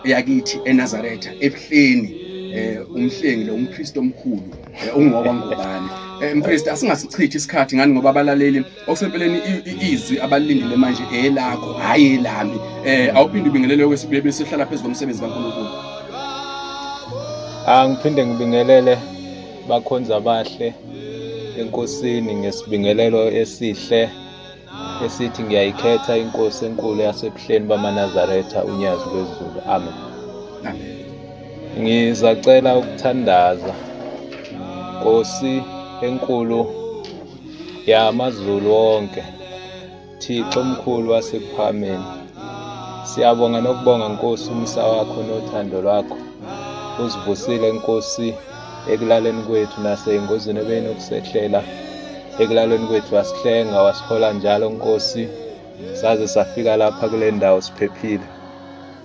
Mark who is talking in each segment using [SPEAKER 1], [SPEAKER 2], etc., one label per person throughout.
[SPEAKER 1] Yakithi eNazaretha ebuhleni, umhlengi lo, umpriest omkhulu, ungowakwaNgubane. Mpriest, asingasichithi isikhathi ngani, ngoba abalaleli okusempeleni izwi abalindile manje elakho, hayi elami. Awuphinde ubingelele okwesibili bese sihlala phezu komsebenzi kaNkulunkulu.
[SPEAKER 2] Angiphinde ngibingelele bakhonza abahle enkosini ngesibingelelo esihle esithi ngiyayikhetha inkosi enkulu yasebuhleni bamaNazaretha uNyazi lwezulu. Amen.
[SPEAKER 1] Amen.
[SPEAKER 2] Ngizacela ukuthandaza. Nkosi enkulu yamaZulu wonke, Thixo omkhulu wasekuphakameni, siyabonga nokubonga Nkosi umusa wakho nothando lwakho. Usivusile Nkosi ekulaleni kwethu nasey'ngozini ebeyinokusehlela ekulaleni kwethu, wasihlenga wasihola njalo Nkosi, saze safika lapha kule ndawo siphephile.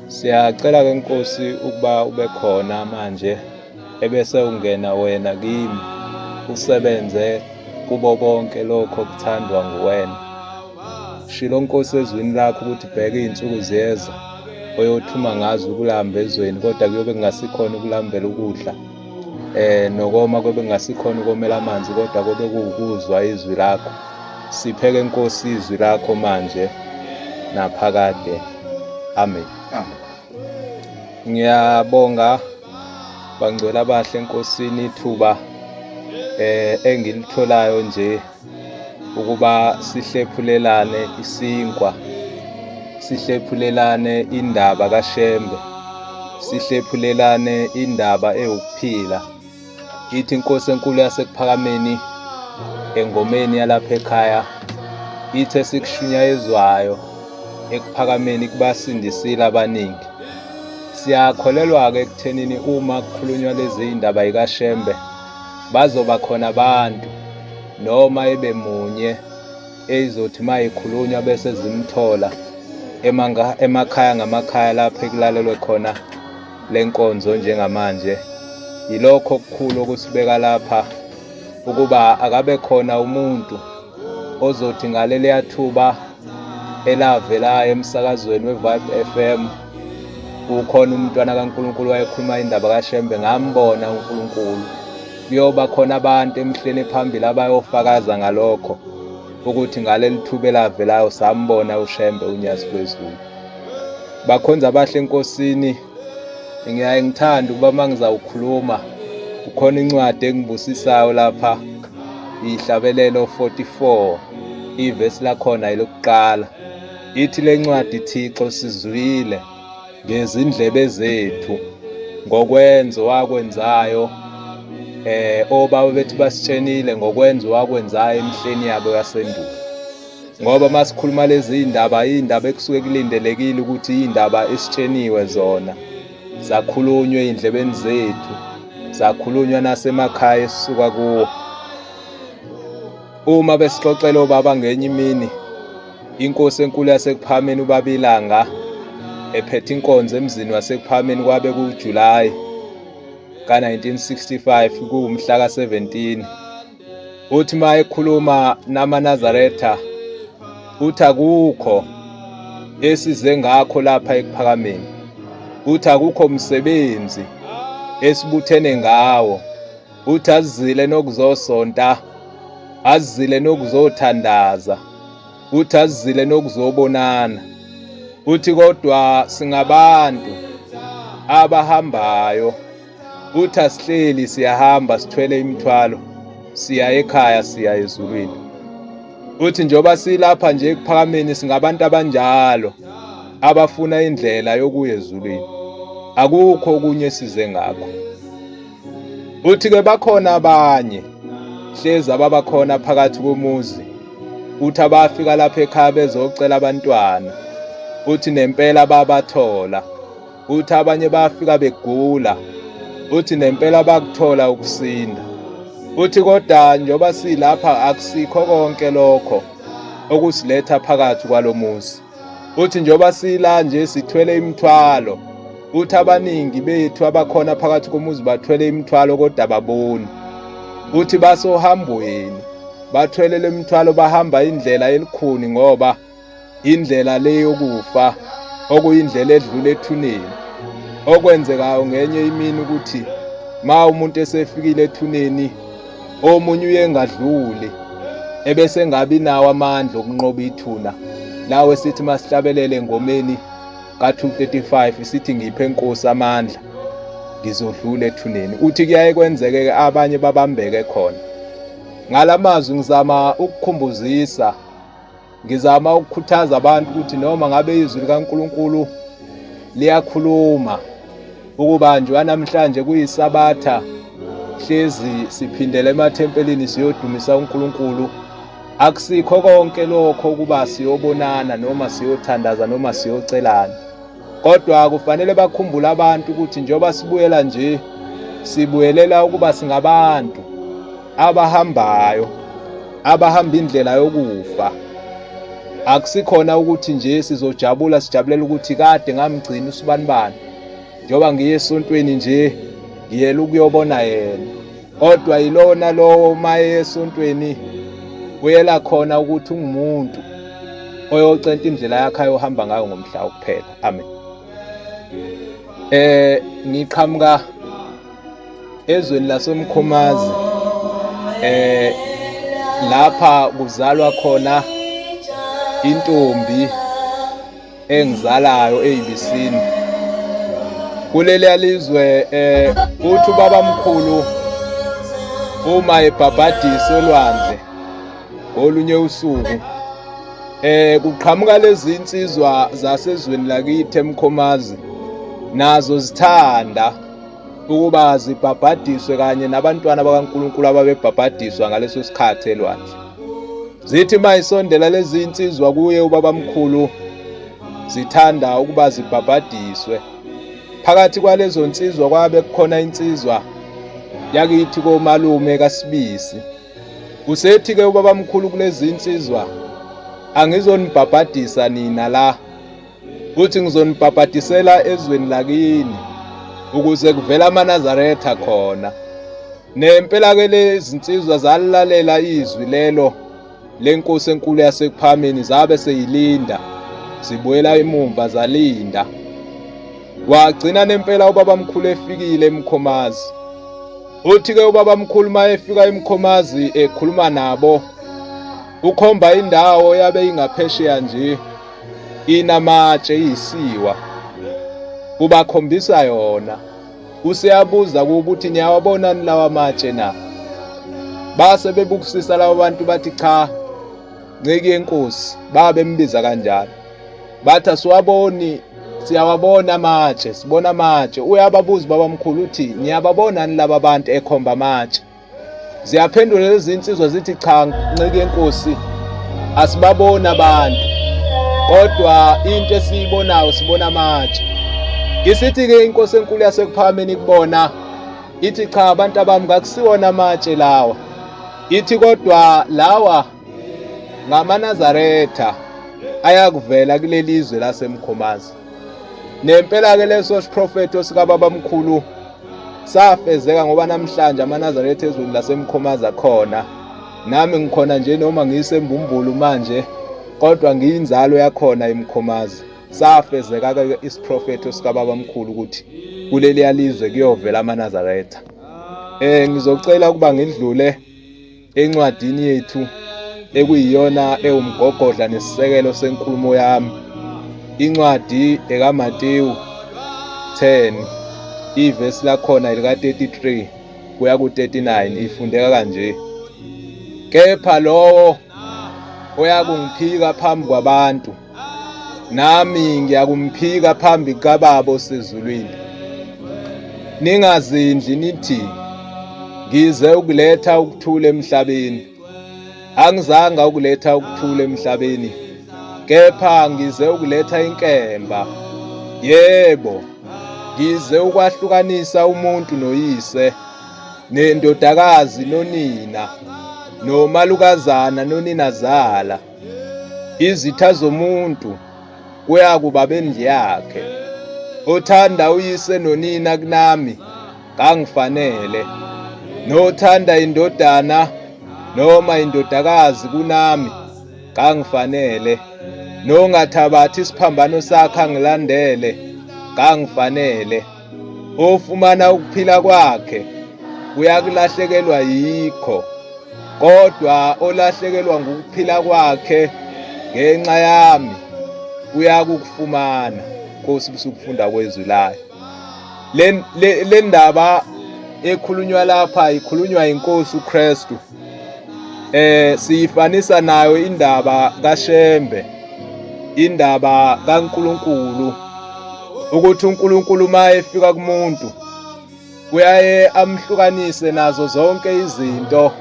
[SPEAKER 2] Siyacela-ke Nkosi ukuba ube khona manje, ebese ungena wena kimi, usebenze kubo bonke lokho okuthandwa nguwena. Shilo Nkosi ezwini lakho ukuthi bheka iy'nsuku ziyeza oyothuma ngazo ukulamba ezweni, kodwa kuyobe kungasikhona ukulambela ukudla, nokoma kobe kungasikhona ukomela amanzi, kodwa kobe kuwukuzwa izwi lakho. Sipheke Nkosi izwi lakho manje naphakade. Amen.
[SPEAKER 1] Amen.
[SPEAKER 2] Ngiyabonga bangcwele abahle enkosini ithuba engilitholayo nje ukuba sihlephulelane isinkwa, sihlephulelane indaba kaShembe, sihlephulelane indaba ewukuphila. Ithi inkosi enkulu yasekuphakameni engomeni yalapha ekhaya, ithi esikushunyayezwayo ekuphakameni kubasindisile abaningi. Siyakholelwa-ke ekuthenini uma kukhulunywa lezi indaba yikaShembe bazoba khona abantu noma ebe munye eyizothi mayikhulunywa bese zimthola emakhaya ngamakhaya lapho ekulalelwe khona lenkonzo njengamanje. Yilokho okukhulu okusibeka lapha, ukuba akabe khona umuntu ozothi ngaleliya thuba elavelayo emsakazweni we-Vibe FM kukhona umntwana kaNkulunkulu wayekhuluma indaba kaShembe, ngambona uNkulunkulu. Kuyoba khona abantu emihleni phambili abayofakaza ngalokho, ukuthi ngaleli thuba elavelayo sambona uShembe uNyazi lwezulu. Bakhonza abahle enkosini, ngiyaye ngithanda ukuba uma ngizawukhuluma kukhona incwadi engibusisayo lapha, ihlabelelo 44, ivesi lakhona elokuqala. Ithi le ncwadi, Thixo sizwile ngezindlebe zethu ngokwenzo wakwenzayo, obaba bethu basitshenile ngokwenzo wakwenzayo emihleni yabo yasendulo. Ngoba masikhuluma lezi indaba, indaba ekusuke kulindelekile ukuthi indaba esitsheniwe zona zakhulunywa ey'ndlebeni zethu, zakhulunywa nasemakhaya esisuka kuwo. Uma besixoxela obaba ngenye imini, inkosi enkulu yasekuphakameni ubaba iLanga ephethe inkonzo emzini wasekuphakameni, kwabe kuJulayi ka-1965 kuwumhla ka-17. Uthi uma ekhuluma namaNazaretha uthi akukho esize ngakho lapha ekuphakameni, uthi akukho msebenzi esibuthene ngawo, uthi azile nokuzosonta, azile nokuzothandaza, uthi azile nokuzobonana, uthi kodwa singabantu abahambayo, uthi asihleli siyahamba sithwele imithwalo siya ekhaya, siya ezulwini. Uthi njengoba silapha nje ekuphakameni singabantu abanjalo abafuna indlela yokuya ezulwini, akukho okunye esize ngakho. Uthi ke bakhona abanye hlezi ababakhona phakathi komuzi, uthi abafika lapha ekhaya bezocela abantwana, uthi nempela babathola. Uthi abanye bafika begula, uthi nempela bakuthola ukusinda. Uthi kodwa njengoba silapha akusikho konke lokho okusiletha phakathi kwalomuzi. Uthi njengoba sila nje sithwele imithwalo, uthi abaningi bethu abakhona phakathi komuzi bathwele imithwalo kodwa ababoni. Uthi basohambweni bathwele lemithwalo, bahamba indlela elikhuni ngoba indlela le yokufa okuyindlela edlula ethuneni. Okwenzekayo ngenye imini ukuthi ma umuntu esefikile ethuneni omunye uye engadluli ebese engabi nawo amandla okunqoba ithuna. Lawe sithi masihlabelele engomeni ka-235 sithi ngiphe Nkosi amandla ngizodlula ethuneni. Uthi kuyaye kwenzeke abanye babambeke khona. Ngalamazwi ngizama ukukhumbuzisa Ngizama ukukhuthaza abantu ukuthi noma ngabe izwi likaNkulunkulu liyakhuluma ukuba nje namhlanje kuyisabatha hlezi siphindele emathempelini siyodumisa uNkulunkulu akusikho konke lokho ukuba siyobonana noma siyothandaza noma siyocelana Kodwa kufanele bakhumbule abantu ukuthi njengoba sibuyela nje sibuyelela ukuba singabantu abahambayo abahamba indlela yokufa. Akusikhona ukuthi nje sizojabula sijabulela ukuthi kade ngamgcina usibanibani njengoba ngiye esontweni nje ngiyela ukuyobona yena. Kodwa yilona lowo uma esontweni uyela khona ukuthi ungumuntu oyocenta indlela yakhe ayohamba ngayo ngomhla wokuphela. Amen. Ngiqhamuka ezweni laseMkhomazi lapha kuzalwa khona intombi engizalayo eyibisini kuleliya lizwe eh uthi ubabamkhulu uma ebhabhadisa olwandle ngolunye usuku eh kuqhamuka lezi insizwa zasezweni lakithi eMkhomazi nazo zithanda ukuba zibhabhadiswe kanye nabantwana bakaNkulunkulu ababebhabhadiswa ngaleso sikhathi elwandle. Zithi uma isondela lezi insizwa kuye ubabamkhulu zithanda ukuba zibhabhadiswe. Phakathi kwalezo nsizwa kwabe kukhona insizwa yakithi komalume kaSibisi. Usethi-ke ubabamkhulu kulezi insizwa angizonibhabhadisa nina la Uthi ngizonibhabhadisela ezweni lakini ukuze kuvele amaNazaretha khona. Nempela ke lezinsizwa zalilalela izwi lelo lenkosi enkulu yasekuphakameni zabe seyilinda zibuyela emumva zalinda. Wagcina nempela ubabamkhulu efikile eMkhomazi. Uthi ke ubabamkhulu uma efika eMkhomazi ekhuluma nabo ukhomba indawo yabe ingaphesheya nje inamatshe iyisiwa ubakhombisa yona useyabuza kubo ukuthi niyawabonani lawa matshe na base bebukusisa laba bantu bathi cha nceki yenkosi babembiza kanjalo bathi asiwaboni siyawabona amatshe sibona amatshe uyababuza babamkhulu uthi niyababonani laba bantu ekhomba amatshe Ziyaphendula lezi insizwa zithi cha nciki yenkosi asibaboni abantu kodwa into esiyibonayo sibona amatshe. Isithi-ke inkosi enkulu yasekuphakameni kubona ithi cha abantu abami kakusiwona amatshe lawa. Ithi kodwa lawa ngamaNazaretha ayakuvela kuleli zwe laseMkhomazi. Nempela-ke leso siprofetho sikababamkhulu safezeka ngoba namhlanje amaNazaretha ezweni laseMkhomazi akhona. Nami ngikhona nje noma ngiyisembumbulu manje kodwa ngiyinzalo yakhona eMkhomazi. Safezeka-ke isiprofetho sikababamkhulu ukuthi kuleliya lizwe kuyovela amaNazaretha. Ngizocela ukuba ngidlule encwadini yethu ekuyiyona ewumgogodla nesisekelo senkulumo yami incwadi ekaMateyu 10 ivesi lakhona elika-33 kuya ku-39 ifundeka kanje kepha lowo oyakungiphika phambi kwabantu Nami ngiyakumphika phambi kukaBaba osezulwini. Ningazindli nithi ngize ukuletha ukuthula emhlabeni. Angizanga ukuletha ukuthula emhlabeni, kepha ngize ukuletha inkemba. Yebo, ngize ukwahlukanisa umuntu noyise, nendodakazi nonina, nomalukazana noninazala. Izitha zomuntu kuyakuba bendlu yakhe. Othanda uyise nonina kunami kangifanele, nothanda indodana noma indodakazi kunami kangifanele, nongathabathi isiphambano sakhe angilandele kangifanele. Ofumana ukuphila kwakhe uyakulahlekelwa yikho, kodwa olahlekelwa ngukuphila kwakhe ngenxa yami uyakukufumana. Nkosi busukufunda kwezwi layo. Le ndaba ekhulunywa lapha ikhulunywa inkosi uKristu. Siyifanisa nayo indaba kaShembe, indaba kaNkuluNkulu, ukuthi uNkulunkulu uma efika kumuntu uyaye amhlukanise nazo zonke izinto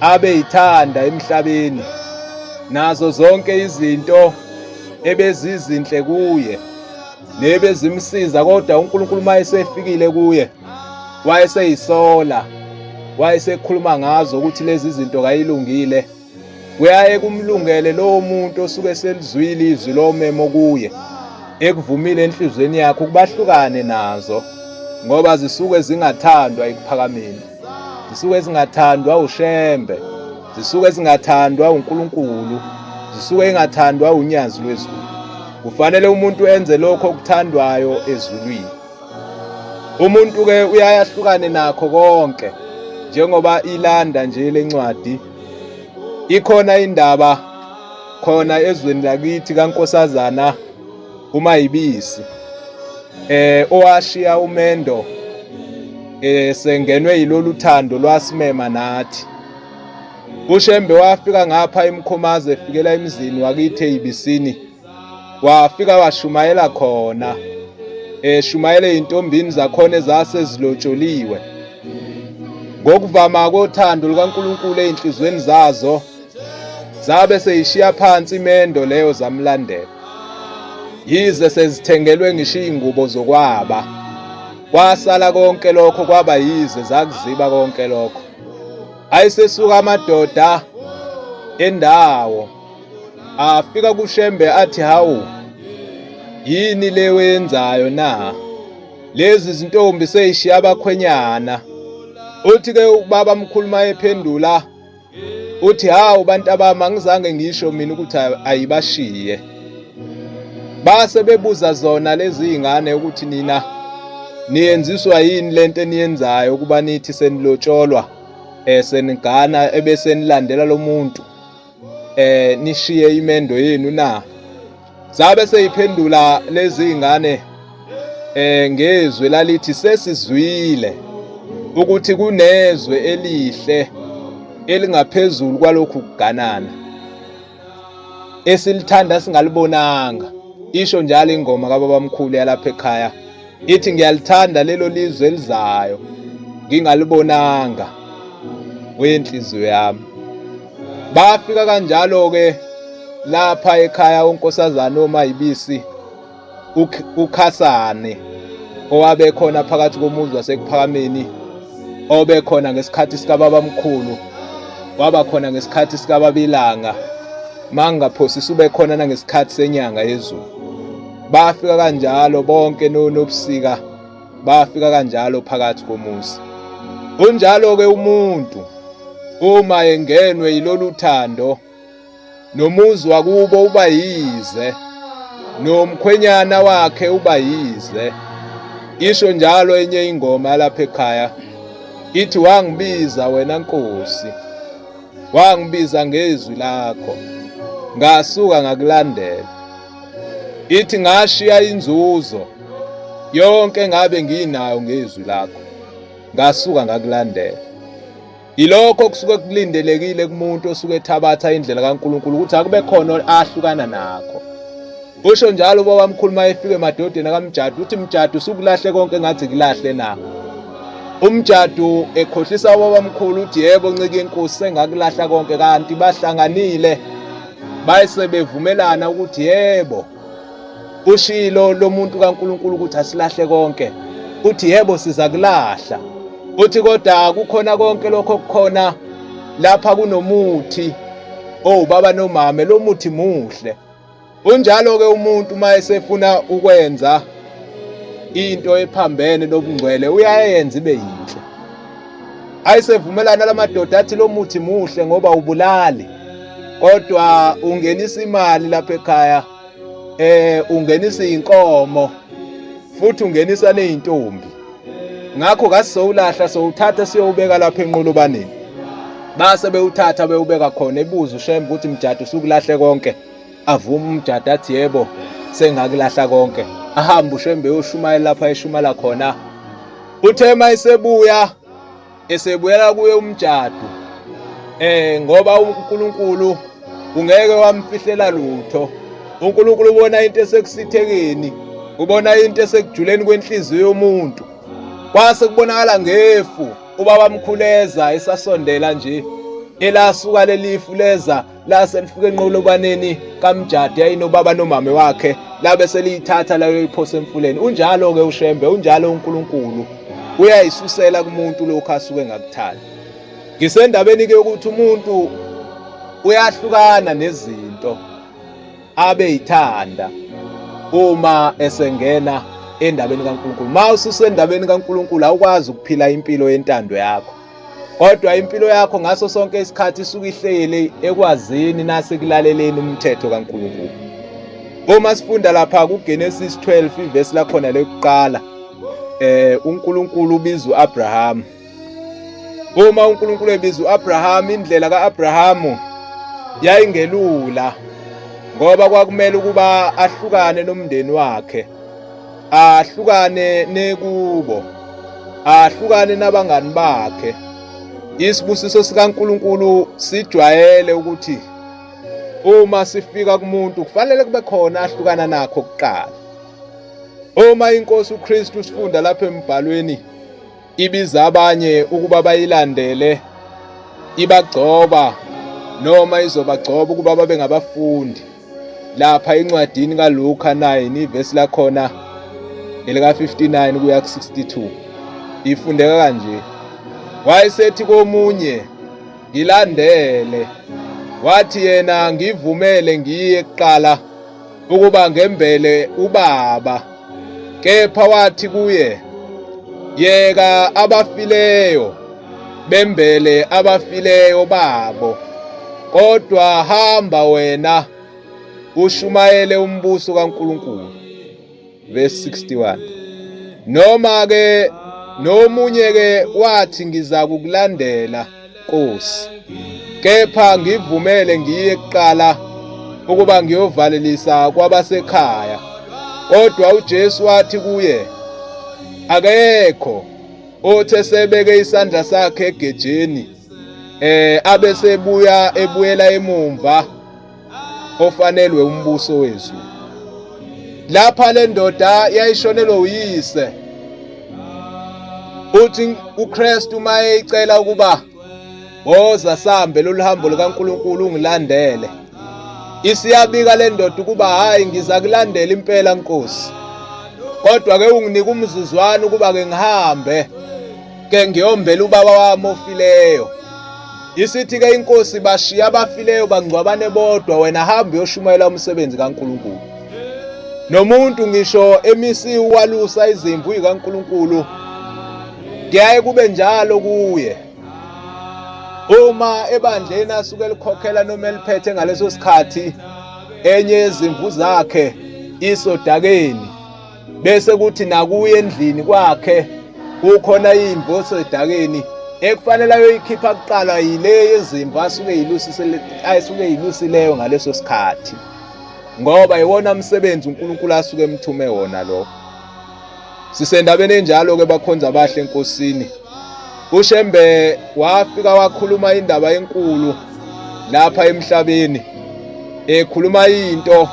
[SPEAKER 2] abeyithanda emhlabeni, nazo zonke izinto ebezizinhle kuye nebezimsiza, kodwa uNkulunkulu uma esefikile kuye wayeseyisola, wayesekhuluma ngazo ukuthi lezi zinto kayilungile. Kuyaye kumlungele lowo muntu osuke selizwile izwi lomemo kuye, ekuvumile enhliziyweni yakhe ukubahlukane nazo, ngoba zisuke zingathandwa ekuphakameni, zisuke zingathandwa uShembe, zisuke zingathandwa uNkulunkulu, zisuke ingathandwa unyazi lwezulu. Kufanele umuntu enze lokho okuthandwayo ezulwini. Umuntu ke uyayahlukane nakho konke, njengoba ilanda nje lencwadi. Ikhona indaba khona ezweni lakithi kaNkosazana uMayibisi owashiya umendo sengenwe yilolu thando lwasimema nathi. UShembe wafika ngapha eMkhomazi efikela emzini wakithi eYibisini, wafika washumayela khona, eshumayele ezintombini zakhona ezasezilotsholiwe. Ngokuvama kothando lukaNkulunkulu ezinhlizweni zazo, zabe seyishiya phansi imendo leyo zamlandela. Yize sezithengelwe ngisho izingubo zokwaba, kwasala konke lokho kwaba yize, zakuziba konke lokho. Ayesesuka amadoda endawo afika kuShembe athi, hawu, yini le oyenzayo na? Lezi zintombi seyishiya abakhwenyana. Uthi ke ubaba mkhulu mayephendula uthi, hawu bantu abami, angizange ngisho mina ukuthi ayibashiye. Base bebuza zona lezi zingane ukuthi nina niyenziswa yini lento eniyenzayo ukuba nithi senilotsholwa senigana ebese nilandela lo muntu nishiye imendo yenu na? Zabe seyiphendula lezi zingane ngezwi lalithi, sesizwile ukuthi kunezwe elihle elingaphezulu kwalokhu kuganana esilithanda singalibonanga. Isho njalo ingoma kababamkhulu yalapha ekhaya, ithi ngiyalithanda lelo lizwe elizayo ngingalibonanga wenhliziyo yami. Bafika kanjalo-ke lapha ekhaya uNkosazana oMayibisi uKhasane owabe khona phakathi komuzi waseKuphakameni, obekhona ngesikhathi sikababamkhulu, waba khona ngesikhathi sikababilanga, mangingaphosisi ube khona nangesikhathi senyanga yezulu. Bafika kanjalo bonke noNobusika, bafika kanjalo phakathi komuzi. Unjalo-ke umuntu uma engenwe yilolu thando, nomuzi wakubo uba yize, nomkhwenyana wakhe uba yize. Isho njalo enye ingoma yalapha ekhaya, ithi wangibiza wena Nkosi, wangibiza ngezwi lakho, ngasuka ngakulandela. Ithi ngashiya inzuzo yonke ngabe nginayo ngezwi lakho, ngasuka ngakulandela. Yilokho okusuke kulindelekile kumuntu osuke ethabatha indlela kaNkulunkulu, ukuthi akube khona ahlukana nakho. Usho njalo ubaba mkhulu uma efika emadodeni akaMjadu, uthi Mjadu usukulahle konke ngathi kulahle na. UMjadu ekhohlisa ubaba mkhulu uthi yebo ncike inkosi sengakulahla konke, kanti bahlanganile bayese bevumelana ukuthi yebo ushilo lo muntu kaNkulunkulu ukuthi asilahle konke. Uthi yebo siza kulahla. Uthi kodwa kukhona konke lokho okukhona lapha kunomuthi owubaba nomame, lo muthi muhle. Unjalo ke umuntu uma esefuna ukwenza into ephambene nobungcwele uyayenza ibe yinhle. Ayisevumelana lamadoda athi lo muthi muhle ngoba ubulali, kodwa ungenisa imali lapha ekhaya, ungenisa inkomo, Futhi ungenisa nezintombi. Ngakho kasizowulahla sowuthatha siyowubeka lapha enqolobaneni. Base bewuthatha bewubeka khona ebuza uShembe ukuthi mjadu usukulahle konke. Avuma umjadu athi yebo sengakulahla konke. Ahambe uShembe eyoshumayela lapha eshumala khona. Uthe mayisebuya esebuyela kuye umjadu ngoba uNkulunkulu ungeke wamfihlela lutho. uNkulunkulu ubona into esekusithekeni, ubona into esekujuleni kwenhliziyo yomuntu. Kwase kubonakala ngefu ubaba mkhuleza esasondela nje elasuka lelifu leza lase lifika enqolobaneni kaMjadi yayinobaba nomame wakhe labe seliyithatha layoyiphosa emfuleni. Unjalo ke uShembe, unjalo uNkulunkulu, uyayisusela kumuntu lokhu asuke ngakuthanda. Ngisendabeni ke ukuthi umuntu uyahlukana nezinto abeyithanda uma esengena endabeni kaNkulunkulu. Uma ususendabeni kaNkulunkulu awukwazi ukuphila impilo yentando yakho. Kodwa impilo yakho ngaso sonke isikhathi isuke ihleli ekwazini nasekulaleleni umthetho kaNkulunkulu. Uma sifunda lapha kuGenesis 12 ivesi lakhona lokuqala, uNkulunkulu ubiza uAbraham. Uma uNkulunkulu ebiza uAbraham, indlela kaAbrahamu yayingelula ngoba kwakumele ukuba ahlukane nomndeni wakhe, ahlukane nekubo, ahlukane nabangani bakhe. Isibusiso sikaNkulunkulu sijwayele ukuthi uma sifika kumuntu kufanele kube khona ahlukana nakho kuqala. Uma inkosi uKristu sifunda lapha embhalweni ibiza abanye ukuba bayilandele, ibagcoba noma izobagcoba ukuba babe ngabafundi. Lapha encwadini kaLuka 9 ivesi lakhona elika 59 kuya ku 62 ifundeka kanje: wayesethi komunye, ngilandele. Wathi yena, ngivumele ngiye kuqala ukuba ngembele ubaba. Kepha wathi kuye, yeka abafileyo bembele abafileyo babo, kodwa hamba wena ushumayele umbuso kaNkulunkulu. Verse 61. Noma ke nomunye ke wathi, ngiza kukulandela Nkosi, kepha ngivumele ngiye kuqala ukuba ngiyovalelisa kwabasekhaya. Kodwa uJesu wathi kuye, akekho othe sebeke isandla sakhe egejeni abe sebuya ebuyela emumva ofanelwe umbuso wezulu. Lapha le ndoda yayishonelwe uyise. Uthi uKristu uma eyicela ukuba woza sambe lolu hambo lukaNkulunkulu ungilandele, isiyabika le ndoda ukuba hayi, ngiza kulandela impela Nkosi, kodwa ke unginike umzuzwana ukuba ke ngihambe ke ngiyombela ubaba wami ofileyo. Isithi ke inkosi, bashiya abafileyo bangcwabane bodwa, wena hamba uyoshumayela umsebenzi kaNkulunkulu. Nomuntu ngisho emisiwe ukwalusa izimvu zikaNkulunkulu, kuyaye kube njalo kuye. Uma ebandleni asuke elikhokhela noma eliphethe ngaleso sikhathi, enye yezimvu zakhe isodakeni, bese kuthi nakuye endlini kwakhe kukhona imvu osedakeni ekufanele ayoyikhipha kuqala, yile yezimvu asuke yilusisele asuke yilusileyo ngaleso sikhathi, ngoba iwona msebenzi uNkulunkulu asuke emthume wona lo. Sisendabeni enjalo ke bakhonza abahle enkosini. uShembe wafika wakhuluma indaba enkulu lapha emhlabeni, ekhuluma into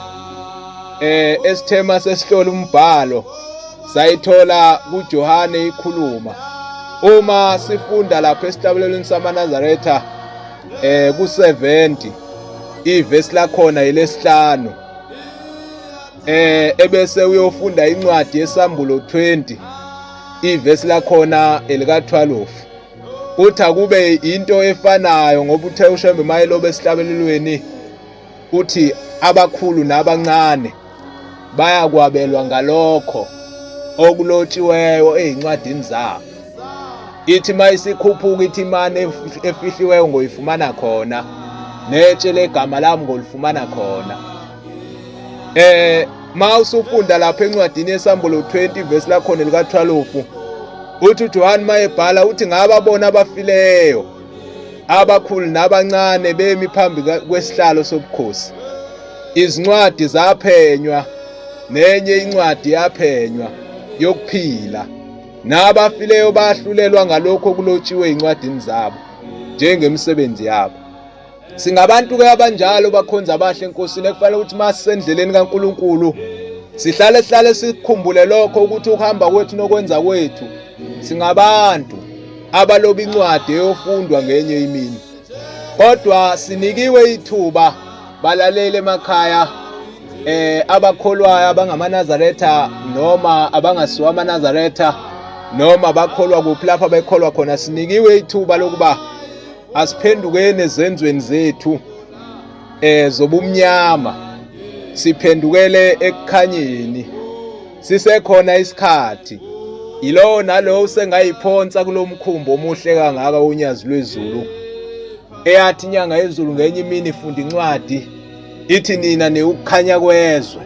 [SPEAKER 2] esithema sesihlola umbhalo sayithola kuJohane ikhuluma. Uma sifunda lapha esihlabelelweni samaNazaretha ku-70 ivesi lakhona yilesihlanu, ebese uyofunda incwadi yeSambulo 20 ivesi lakhona elika 12. Uthi akube into efanayo ngoba uthe uShembe mayelobe esihlabelelweni uthi abakhulu nabancane bayakwabelwa ngalokho okulotshiweyo ezincwadini zabo. Ithi mayisikhuphuka ithi imane efihliweyo ngoyifumana khona, netshe legama lami ngolifumana khona. Ma usufunda lapha encwadini yeSambulo 20 verse lakhona lika-12 uthi uJohane mayebhala uthi ngababona abafileyo abakhulu nabancane bemi phambi kwesihlalo sobukhosi. Izincwadi zaphenywa nenye incwadi yaphenywa yokuphila. Nabafileyo bahlulelwa ngalokho okulotshiwe ezincwadini zabo njengemisebenzi yabo. Singabantu-ke abanjalo bakhonza abahle enkosini ekufanele ukuthi uma sisendleleni kaNkulunkulu sihlale sihlale sikukhumbule lokho ukuthi ukuhamba kwethu nokwenza kwethu singabantu abaloba incwadi eyofundwa ngenye imini. Kodwa sinikiwe ithuba balalele emakhaya abakholwayo abangamaNazaretha noma abangasiwo amaNazaretha noma bakholwa kuphi lapho bekholwa khona, sinikiwe ithuba lokuba asiphendukeni ezenzweni zethu zobumnyama, siphendukele ekukhanyeni. Sisekhona isikhathi, yilowo nalowo usengayiphonsa kulomkhumbi omuhle kangaka wonyazi lwezulu. Eyathi inyanga yezulu ngenye imini ifunda incwadi ithi nina niwukukhanya kwezwe,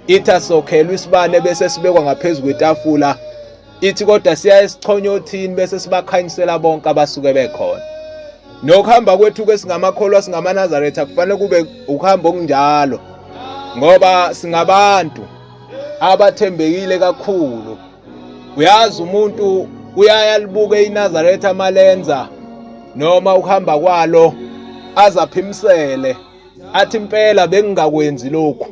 [SPEAKER 2] ithi asokhelwe isibane bese sibekwa ngaphezu kwetafula, ithi kodwa siyaye sichonye othini bese sibakhanyisela bonke abasuke bekhona. Nokuhamba kwethu ke singamakholwa singamaNazaretha kufanele kube ukuhamba okunjalo, ngoba singabantu abathembekile kakhulu. Uyazi umuntu uyaya libuke iNazaretha malenza noma ukuhamba kwalo azaphimisele athi impela bengingakwenzi lokhu,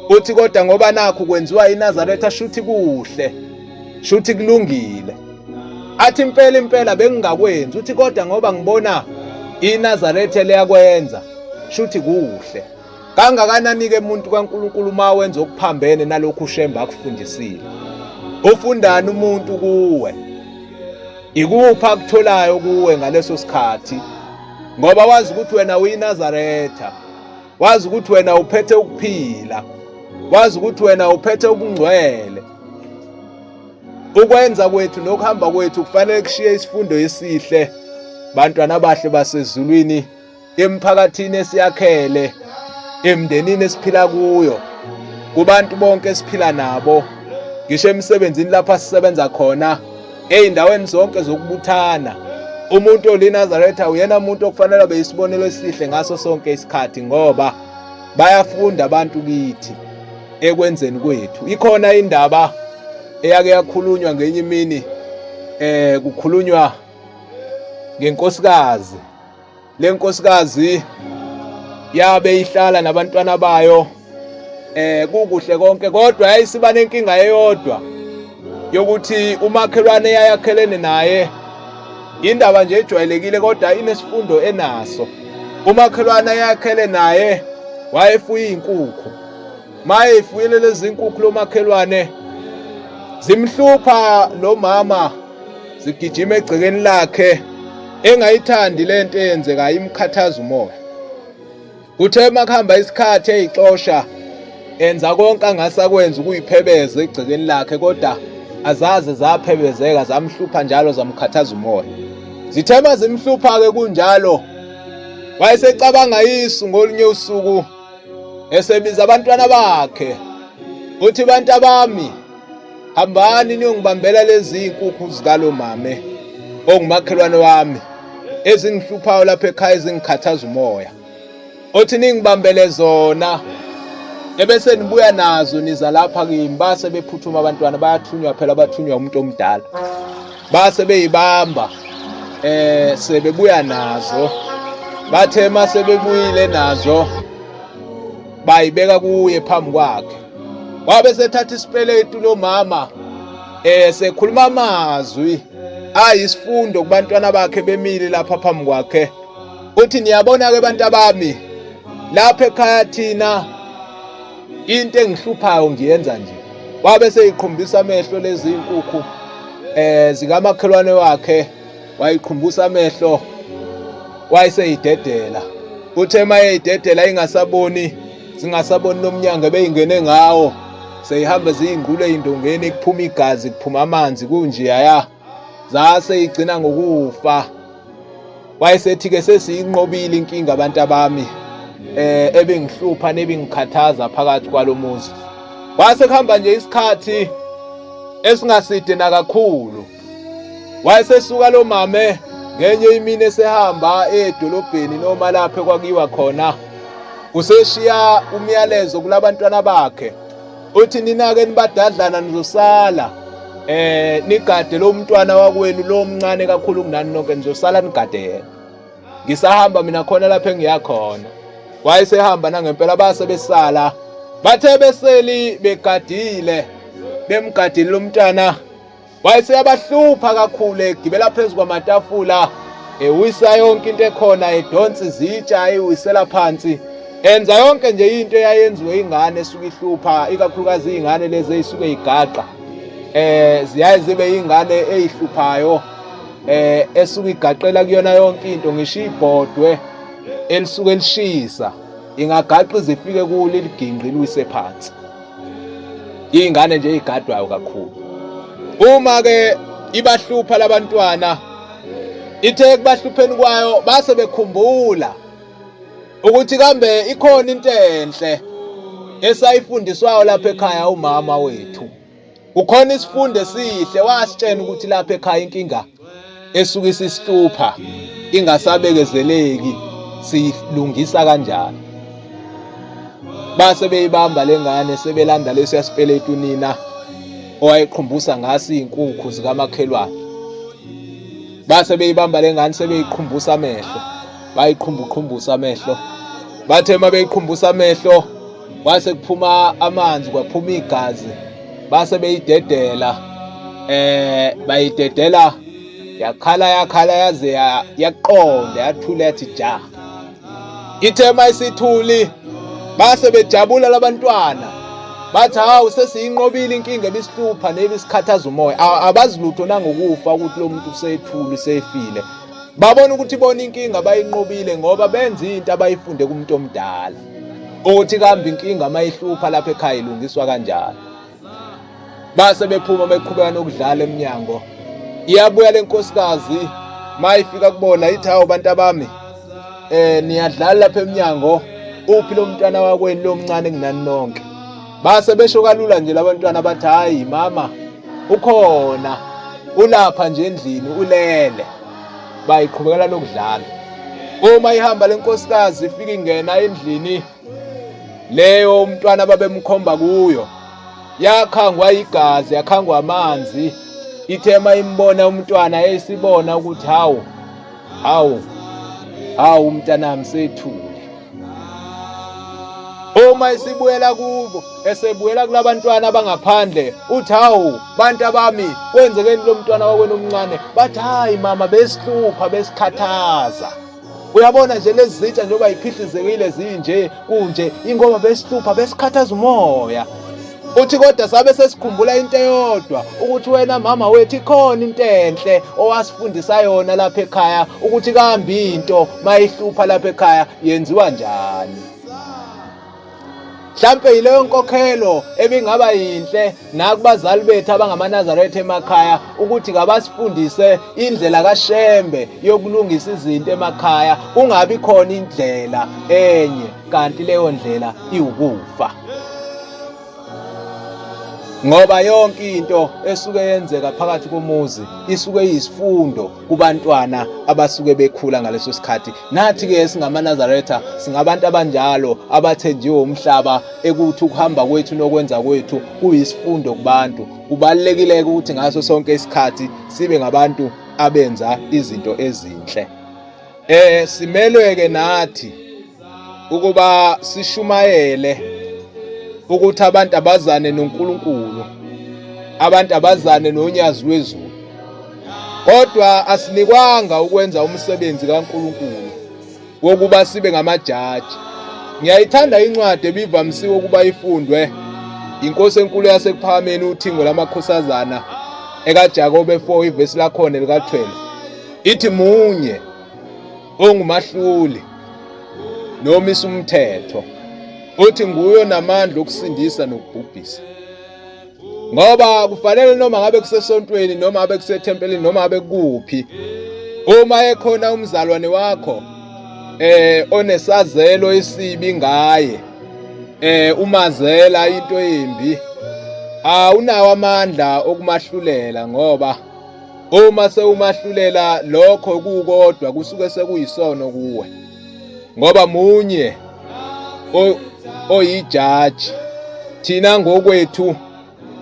[SPEAKER 2] uthi kodwa ngoba nakhu kwenziwa iNazaretha shuthi kuhle, shuthi kulungile. Athi impela impela bengingakwenzi, uthi kodwa ngoba ngibona iNazaretha liyakwenza shuthi kuhle. Kangakanani-ke muntu kaNkulunkulu uma wenza okuphambene nalokhu uShembe akufundisile? Ufundani umuntu kuwe? Ikuphi akutholayo kuwe ngaleso sikhathi? Ngoba wazi ukuthi wena uyiNazaretha, wazi ukuthi wena uphethe ukuphila, wazi ukuthi wena uphethe ubungcwele. Ukwenza kwethu nokuhamba kwethu kufanele kushiye isifundo esihle, bantwana abahle basezulwini, emphakathini esiyakhele, emndenini esiphila kuyo, kubantu bonke esiphila nabo, ngisho emsebenzini lapho asisebenza khona, ey'ndaweni zonke zokubuthana. Umuntu oliNazaretha uyena muntu okufanele abe isibonelo esihle ngaso sonke isikhathi, ngoba bayafunda abantu kithi ekwenzeni kwethu. Ikhona indaba eyake yakhulunywa ngenye imini, kukhulunywa ngenkosikazi. Le nkosikazi yabe ihlala nabantwana bayo kukuhle konke, kodwa yayisiba nenkinga eyodwa yokuthi umakhelwane yayakhelene naye, indaba nje ejwayelekile kodwa inesifundo enaso. Umakhelwane yayakhele naye wayefuye izinkukhu. Maye ifuyile lezi nkukhu lomakhelwane, zimhlupha lo mama, zigijima egcekeni lakhe, engayithandi lento eyenzekayo, imkhathaza umoya. Kuthe makuhamba isikhathi eyixosha, enza konke angasakwenza ukuyiphebeza egcekeni lakhe, kodwa azaze zaphebezeka, zamhlupha njalo, zamkhathaza umoya. Zithe mazimhlupha-ke kunjalo, wayesecabanga isu ngolunye usuku, esebiza abantwana bakhe, uthi bantu abami, hambani niyongibambela lezi inkukhu zikalomame ongumakhelwane wami ezingihluphayo lapha ekhaya, ezingikhathaza umoya. Othi ningibambele zona ebese nibuya nazo niza lapha kimi. Base bephuthuma abantwana, bayathunywa phela, bathunywa umuntu omdala, base beyibamba sebebuya nazo. Bathe mase bebuyile nazo bayibeka kuye phambi kwakhe. Wabe sethatha isipeletu lo mama sekhuluma amazwi ayisifundo kubantwana bakhe bemile lapha phambi kwakhe. Uthi niyabona ke bantu abami, lapha ekhaya thina into engihluphayo ngiyenza nje. Wabe seyiqhumbisa amehlo lezi inkukhu zikamakhelwane wakhe, wayiqhumbusa amehlo wayeseyidedela. Uthe mayeyidedela ingasaboni, zingasaboni lomnyango ebeyingene ngawo, seyihamba ziyingqule ey'ndongeni, kuphuma igazi, kuphuma amanzi kunjeyaya, zase igcina ngokufa. Wayesethi-ke sesiyinqobile inkinga abantu abami ebingihlupha nebingikhathaza phakathi kwalomuzi. Kwase kuhamba nje isikhathi esingaside nakakhulu. Wayesesuka lo mame ngenye imini esehamba edolobheni noma lapho kwakuyiwa khona. Useshiya umyalezo kulabantwana bakhe. Uthi nina-ke nibadadlana nizosala nigade lo mntwana wakwenu lo mncane kakhulu kunani nonke, nizosala nigade yena. Ngisahamba mina khona lapho engiya khona. Wayesehamba nangempela, base besala. Bathe beseli begadile, bemgadile lo mntwana. Wayeseyabahlupha kakhulu, egibela phezu kwamatafula, ewisa yonke into ekhona, edonsa izitsha, eyiwisela phansi, enza yonke nje into eyayenziwe ingane esuke ihlupha, ikakhulukazi izingane lezi ezisuke igaqa. Ziyaye zibe ingane eyihluphayo, esuke igaqela kuyona yonke into, ngisho ibhodwe elisuke lishisa ingagaqa ize ifike kulo iligingqi liwise phansi. Iy'ngane nje ey'gadwayo kakhulu. Uma ke ibahlupha labantwana, ithe ekubahlupheni kwayo base bekhumbula ukuthi kambe ikhona into enhle esayifundiswayo lapha ekhaya umama wethu. Kukhona isifundo esihle wasitshena ukuthi lapha ekhaya inkinga esuke isisihlupha ingasabekezeleki siyilungisa kanjani. Base beyibamba lengane sebelanda leso yasipeletu nina owayeqhumbusa ngaso izinkukhu zikamakhelwane. Base beyibamba lengane sebeyiqhumbusa amehlo, bayiqhumbuqhumbusa amehlo. Bathe uma beyiqhumbusa amehlo kwase kuphuma amanzi, kwaphuma igazi, base beyidedela, bayidedela yakhala yakhala yaze yaqonda yathula yathi ja. Ithe uma isithuli base bejabula labantwana, bathi hawu sesiyinqobile inkinga ebisihlupha nebisikhathaza umoya. Abazi lutho nangokufa ukuthi lo muntu usethule usefile. Babona ukuthi bona inkinga bayinqobile ngoba benza into abayifunde kumuntu omdala, ukuthi kambe inkinga mayihlupha lapha ekhaya ilungiswa kanjani. Base bephuma beqhubeka nokudlala emnyango. Iyabuya lenkosikazi mayifika kubona ithi hawu bantu abami, niyadlala lapha emnyango, uphi lo mntwana wakwenu lo mncane kunani nonke? Base besho kalula nje labantwana bathi hayi mama ukhona, ulapha nje endlini ulele. Bayiqhubekela nokudlala. Uma ihamba lenkosikazi ifika ingena endlini leyo umntwana babemkhomba kuyo, yakhangwa igazi, yakhangwa amanzi. Ithe mayimbona umntwana esibona ukuthi hawu hawu hawu umntanami sethule. Uma isibuyela kubo, esebuyela kulabantwana abangaphandle, uthi hawu bantu abami, kwenzekeni lo mntwana wakwenu omncane? Bathi hayi mama, besihlupha besikhathaza. Uyabona nje lezi zitsha njengoba iphihlizekile zinje kunje, ingoba besihlupha besikhathaza umoya. Uthi kodwa sabe sesikhumbula into eyodwa, ukuthi wena mama wethu ikhona into enhle owasifundisa yona lapha ekhaya, ukuthi kambi into mayihlupha lapha ekhaya yenziwa njani. Mhlampe yileyo nkokhelo ebingaba yinhle nakubazali bethu abangamaNazaretha emakhaya, ukuthi kabasifundise indlela kaShembe yokulungisa izinto emakhaya, kungabi khona indlela enye kanti leyo ndlela iwukufa. Ngoba yonke into esuke yenzeka phakathi komuzi isuke iyisifundo kubantwana abasuke bekhula ngaleso sikhathi. Nathi-ke singamaNazaretha singabantu abanjalo abathenjiwe umhlaba, ekuthi ukuhamba kwethu nokwenza kwethu kuyisifundo kubantu. Kubalulekile ukuthi ngaso sonke isikhathi sibe ngabantu abenza izinto ezinhle. Simelwe-ke nathi ukuba sishumayele ukuthi abantu abazane noNkulunkulu, abantu abazane nonyazi lwezulu. Kodwa asinikwanga ukwenza umsebenzi kaNkulunkulu wokuba sibe ngamajaji. Ngiyayithanda incwadi ebivamisiwe ukuba ifundwe inkosi enkulu yaseKuphakameni uThingo lamakhosazana ekaJakobe 4 ivesi lakhona lika-12. Ithi munye ongumahluli nomisa umthetho, uthi nguye onamandla okusindisa nokubhubhisa. Ngoba kufanele noma ngabe kusesontweni noma ngabe kusethempelini noma ngabe kuphi, uma ekhona umzalwane wakho onesazelo esibi ngaye, Umazela into embi, awunawo amandla okumahlulela, ngoba uma sewumahlulela lokho kukodwa kusuke sekuyisono kuwe, ngoba munye oyijaji. Thina ngokwethu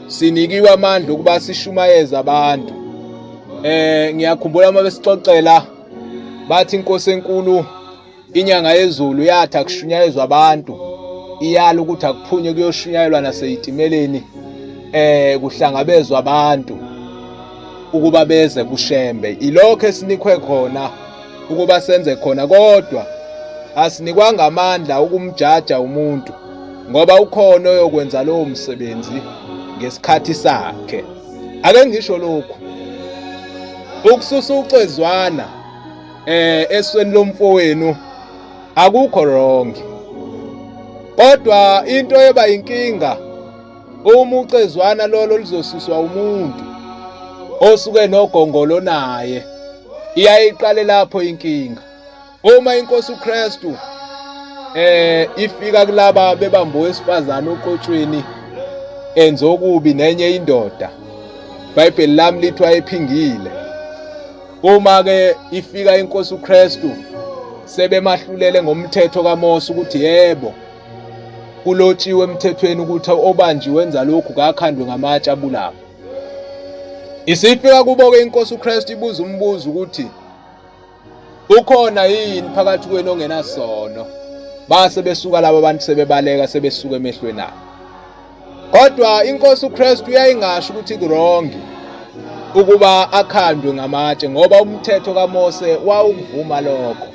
[SPEAKER 2] sinikiwe amandla ukuba sishumayeze abantu. Ngiyakhumbula uma besixoxela bathi inkosi enkulu inyanga yezulu yathi akushunyayezwa abantu, iyala ukuthi akuphunywe kuyoshunyayelwa naseyitimeleni, kuhlangabezwa abantu ukuba beze kuShembe. Ilokho esinikwe khona ukuba senze khona, kodwa asinikwanga amandla ukumjaja umuntu, ngoba ukhona oyokwenza lowo msebenzi ngesikhathi sakhe. Ake ngisho lokhu, ukususa ucezwana esweni lomfowenu akukho wrong, kodwa into eba inkinga uma ucezwana lolo lizosuswa umuntu osuke nogongolo naye, iyayiqale lapho inkinga. Uma inkosi uKristu ifika kulaba bebamba owesifazane oqotshweni enze okubi nenye indoda, iBhayibheli lami lithi wayephingile. Uma ke ifika inkosi uKristu sebemahlulele ngomthetho kaMose ukuthi yebo kulotshiwe emthethweni ukuthi obanjiwe wenza lokhu kakhandwe ngamatshe abulawa. Isifika kubo ke inkosi uKristu ibuza umbuzo ukuthi ukhona yini phakathi kwenu ongenasono. Base besuka laba bantu sebebaleka sebesuka emehlweni abo. Kodwa inkosi uKristu yayingasho ukuthi kuwrong ukuba akhandwe ngamatshe, ngoba umthetho kaMose wawukuvuma lokho.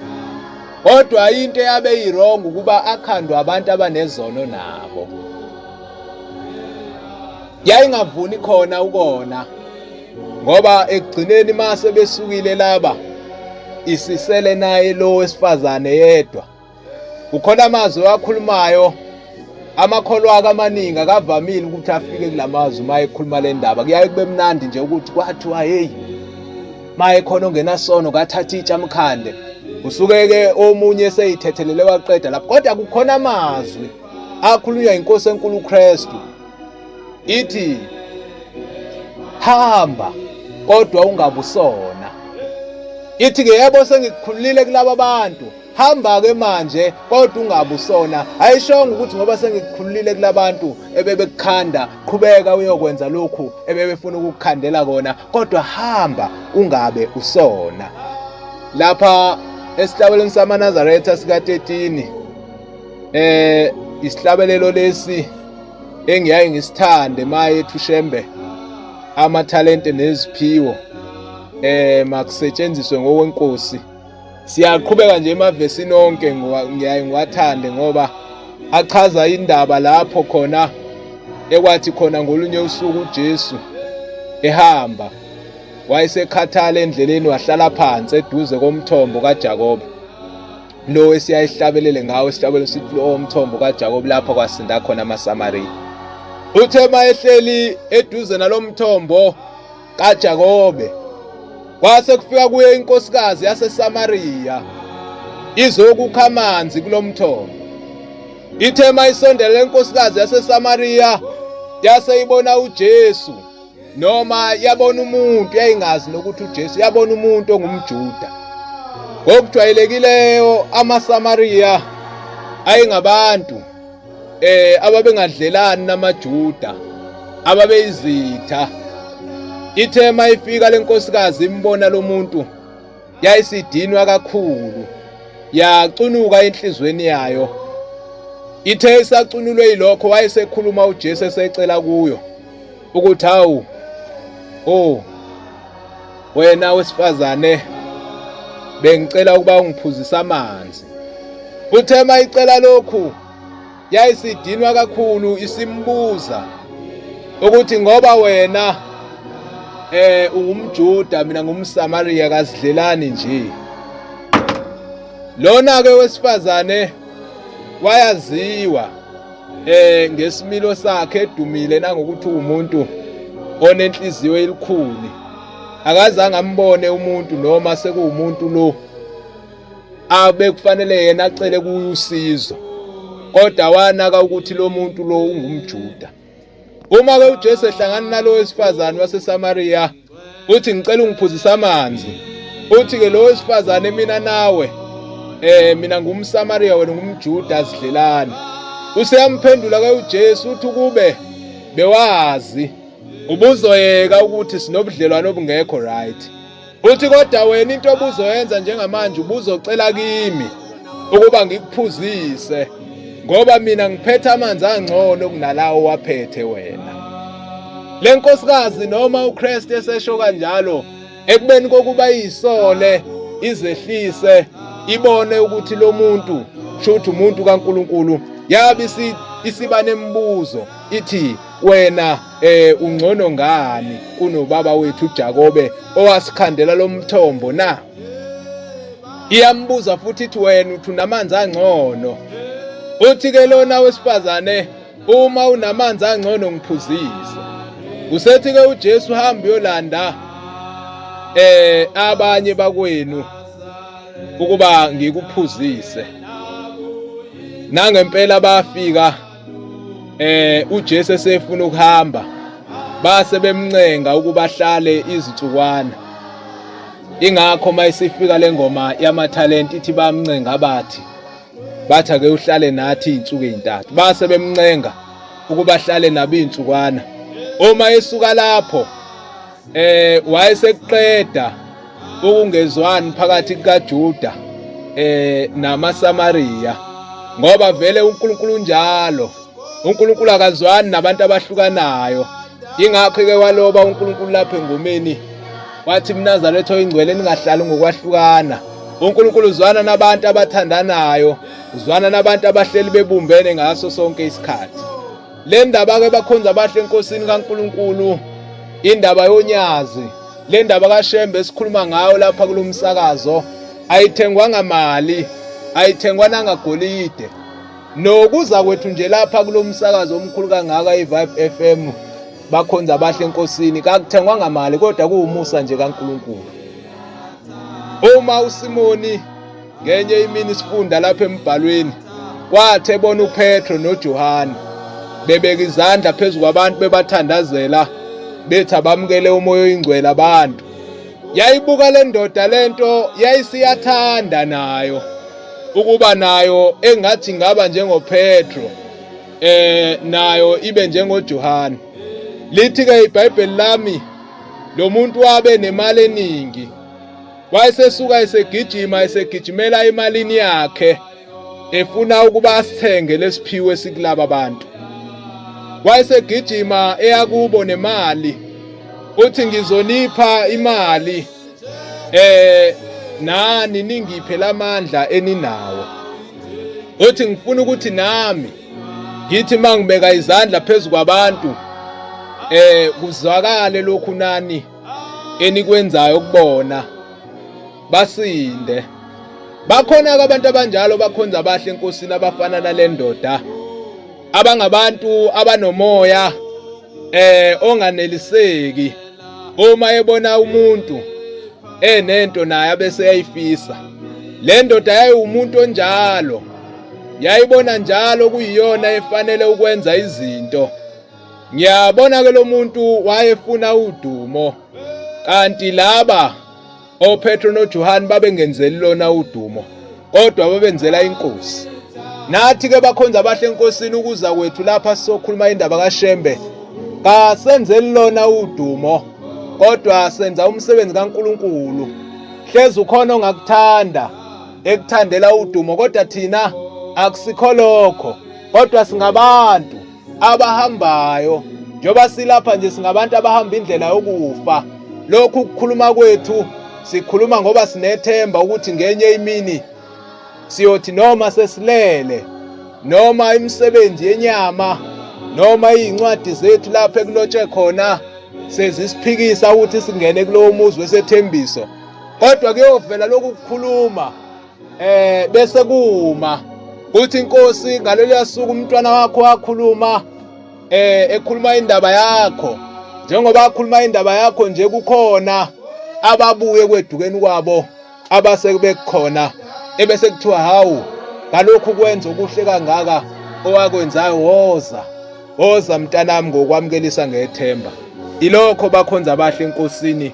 [SPEAKER 2] Kodwa into eyabe iwrong ukuba akhandwe abantu abanezono nabo. Yayingavuni khona ukona, ngoba ekugcineni mase besukile laba, isisele naye lo wesifazane yedwa. Kukhona amazwi awakhulumayo, amakholwa akhe amaningi akavamile ukuthi afike kulamazwi uma ekhuluma le ndaba. Kuyaye kube mnandi nje ukuthi kwathiwa hey, maye khona ongenasono kathatha itshe amkhande, usuke ke omunye eseyithethelele waqeda lapho. Kodwa kukhona amazwi akhulunywa inkosi enkulu uKristu, ithi hamba kodwa ungabusona. Ithi ke yebo sengikukhululile kulaba bantu, hamba ke manje kodwa ungabusona. Ayishongo ukuthi ngoba sengikukhululile kulabantu ebebekukhanda, qhubeka uyokwenza lokhu ebebefuna ukukukhandela kona, kodwa hamba ungabe usona. Lapha esihlabelweni samaNazaretha sika 13, isihlabelelo lesi engiyaye ngisithande maye Thushembe, amathalente neziphiwo makusetshenziswe ngokwenkosi. Siyaqhubeka nje emavesini onke, ngiyaye ngiwathande ngoba achaza indaba lapho khona ekwathi khona ngolunye usuku uJesu ehamba wayesekhathala endleleni, wahlala phansi eduze komthombo kaJakobe, lo esiyayihlabelele ngawo isihlabelo sithi lo mthombo kaJakobe, lapho kwasinda khona amaSamariya. Uthe mayehleli eduze nalomthombo kaJakobe, kwase kufika kuye inkosikazi yaseSamariya izokukha amanzi kulomthombo. Ithe mayisondela inkosikazi yaseSamariya yase ibona uJesu, noma yabona umuntu, yayingazi nokuthi uJesu, yabona umuntu ongumJuda. Ngokujwayelekileyo amaSamariya ayengabantu ababengadlelani namaJuda, ababeyizitha. Ithe mayifika lenkosikazi imbona lo muntu, yayisidinwa kakhulu, yacunuka enhlizweni yayo. Ithe isacunulwe yilokho, wayesekhuluma uJesu esecela kuyo ukuthi hawu, oh wena wesifazane, bengicela ukuba ungiphuzise amanzi. Uthe mayicela lokhu, yayisidinwa kakhulu, isimbuza ukuthi ngoba wena ungumJuda, mina ngumSamaria, kasidlelani nje. Lona ke wesifazane wayaziwa ngesimilo sakhe, edumile nangokuthi umuntu onenhliziyo elikhuni. Akazange ambone umuntu noma sekuwumuntu lo abekufanele yena acele kuye usizo. Kodwa wanaka ukuthi lo muntu lo ungumJuda. Uma ke uJesu ehlangana nalo wesifazane waseSamaria uthi ngicela ungiphuzise amanzi. Uthi ke lo wesifazane mina nawe mina ngumSamaria wena ungumJuda asidlelani. Useyamphendula ke uJesu uthi ukube bewazi ubuzoyeka ukuthi sinobudlelwano obungekho right. Uthi kodwa wena into obuzoyenza njengamanje ubuzocela kimi ukuba ngikuphuzise ngoba mina ngiphethe amanzi angcono kunalawo waphethe wena. Le nkosikazi noma uKristu esesho kanjalo ekubeni kokuba iyisole izehlise ibone ukuthi lo muntu shuthi umuntu kaNkuluNkulu yabe isiba nemibuzo ithi wena ungcono ngani kunobaba wethu uJakobe owasikhandela lomthombo na? Iyambuza futhi ithi wena uthi unamanzi angcono. Uthi ke lona wesifazane uma unamanzi angcono ngiphuzise. Usethi ke uJesu hamba uyolanda abanye bakwenu ukuba ngikuphuzise. Nangempela bafika uJesu esefuna ukuhamba base bemncenga ukuba ahlale izinsukwana. Ingakho mayisifika lengoma yamathalente ithi bamncenga bathi ake uhlale nathi izinsuku ezintathu. Base bemncenga ukuba ahlale nabo izinsukwana. Uma esuka lapho wayesekuqeda ukungezwani phakathi kukaJuda namaSamaria, ngoba vele uNkulunkulu unjalo. uNkulunkulu akazwani nabantu abahlukanayo. Ingakho ke waloba uNkulunkulu lapha engomeni wathi mNazaretha oyingcwele ningahlali ngokwahlukana. uNkulunkulu uzwana nabantu abathandanayo, uzwana nabantu abahleli bebumbene ngaso sonke isikhathi. Le ndaba ke bakhonza abahle enkosini kaNkulunkulu, indaba yonyazi, le ndaba kaShembe esikhuluma ngayo lapha kulomsakazo ayithengwanga mali, ayithengwa nangagolide. Nokuza kwethu nje lapha kulomsakazo omkhulu kangaka iVibe FM bakhonza abahle enkosini kakuthengwanga mali kodwa kuwumusa nje kaNkulunkulu. Uma uSimoni ngenye imini sifunda lapha embhalweni kwathi ebona uPetro noJohane bebeka izandla phezu kwabantu bebathandazela bethi abamukele umoya oyingcwele abantu, yayibuka le ndoda lento yayisiyathanda nayo ukuba nayo engathi ngaba njengoPetro nayo ibe njengoJohane. Lithi ke iBhayibheli lami lo muntu wabe nemali eningi, wayesesuka esegijima esegijimela emalini yakhe efuna ukuba asithenge lesiphiwo esikulaba abantu. Wayesegijima eyakubo nemali, uthi ngizonipha imali nani ningiphe lamandla eninawo. Uthi ngifuna ukuthi nami ngithi mangibeka izandla phezu kwabantu kuzwakale lokhu nani enikwenzayo kubona basinde. Bakhona ke abantu abanjalo bakhonza abahle enkosini abafana nalendoda, abangabantu abanomoya onganeliseki uma ebona umuntu enento naye abese eyayifisa. Le ndoda yayiwumuntu onjalo, yayibona njalo kuyiyona efanele ukwenza izinto. Ngiyabona ke lo muntu wayefuna udumo, kanti laba oPetro noJohane babengenzeli lona udumo, kodwa babenzela inkosi. Nathi ke bakhonza abahle enkosini ukuza kwethu lapha sizokhuluma indaba kaShembe, kasenzeli lona udumo, kodwa senza umsebenzi kaNkulunkulu. Hlezi ukhona ongakuthanda ekuthandela udumo, kodwa thina akusikho lokho, kodwa singabantu abahambayo. Njengoba silapha nje singabantu abahamba indlela yokufa. Lokhu ukukhuluma kwethu sikhuluma ngoba sinethemba ukuthi ngenye imini siyothi noma sesilele, noma imisebenzi yenyama, noma izincwadi zethu lapha ekulotshe khona sezisiphikisa ukuthi singene kulowo muzi wesethembiso, kodwa kuyovela lokhu kukhuluma bese kuma uthi inkosi ngalolu suku umntwana wakho wakhuluma ekhuluma indaba yakho. Njengoba akhuluma indaba yakho nje kukhona ababuye kwedukeni kwabo abase bekukhona ebese kuthiwa hawu ngalokhu kwenza okuhle kangaka owakwenzayo. Woza, woza mntanami ngokwamukelisa ngethemba. Ilokho bakhonza abahle enkosini,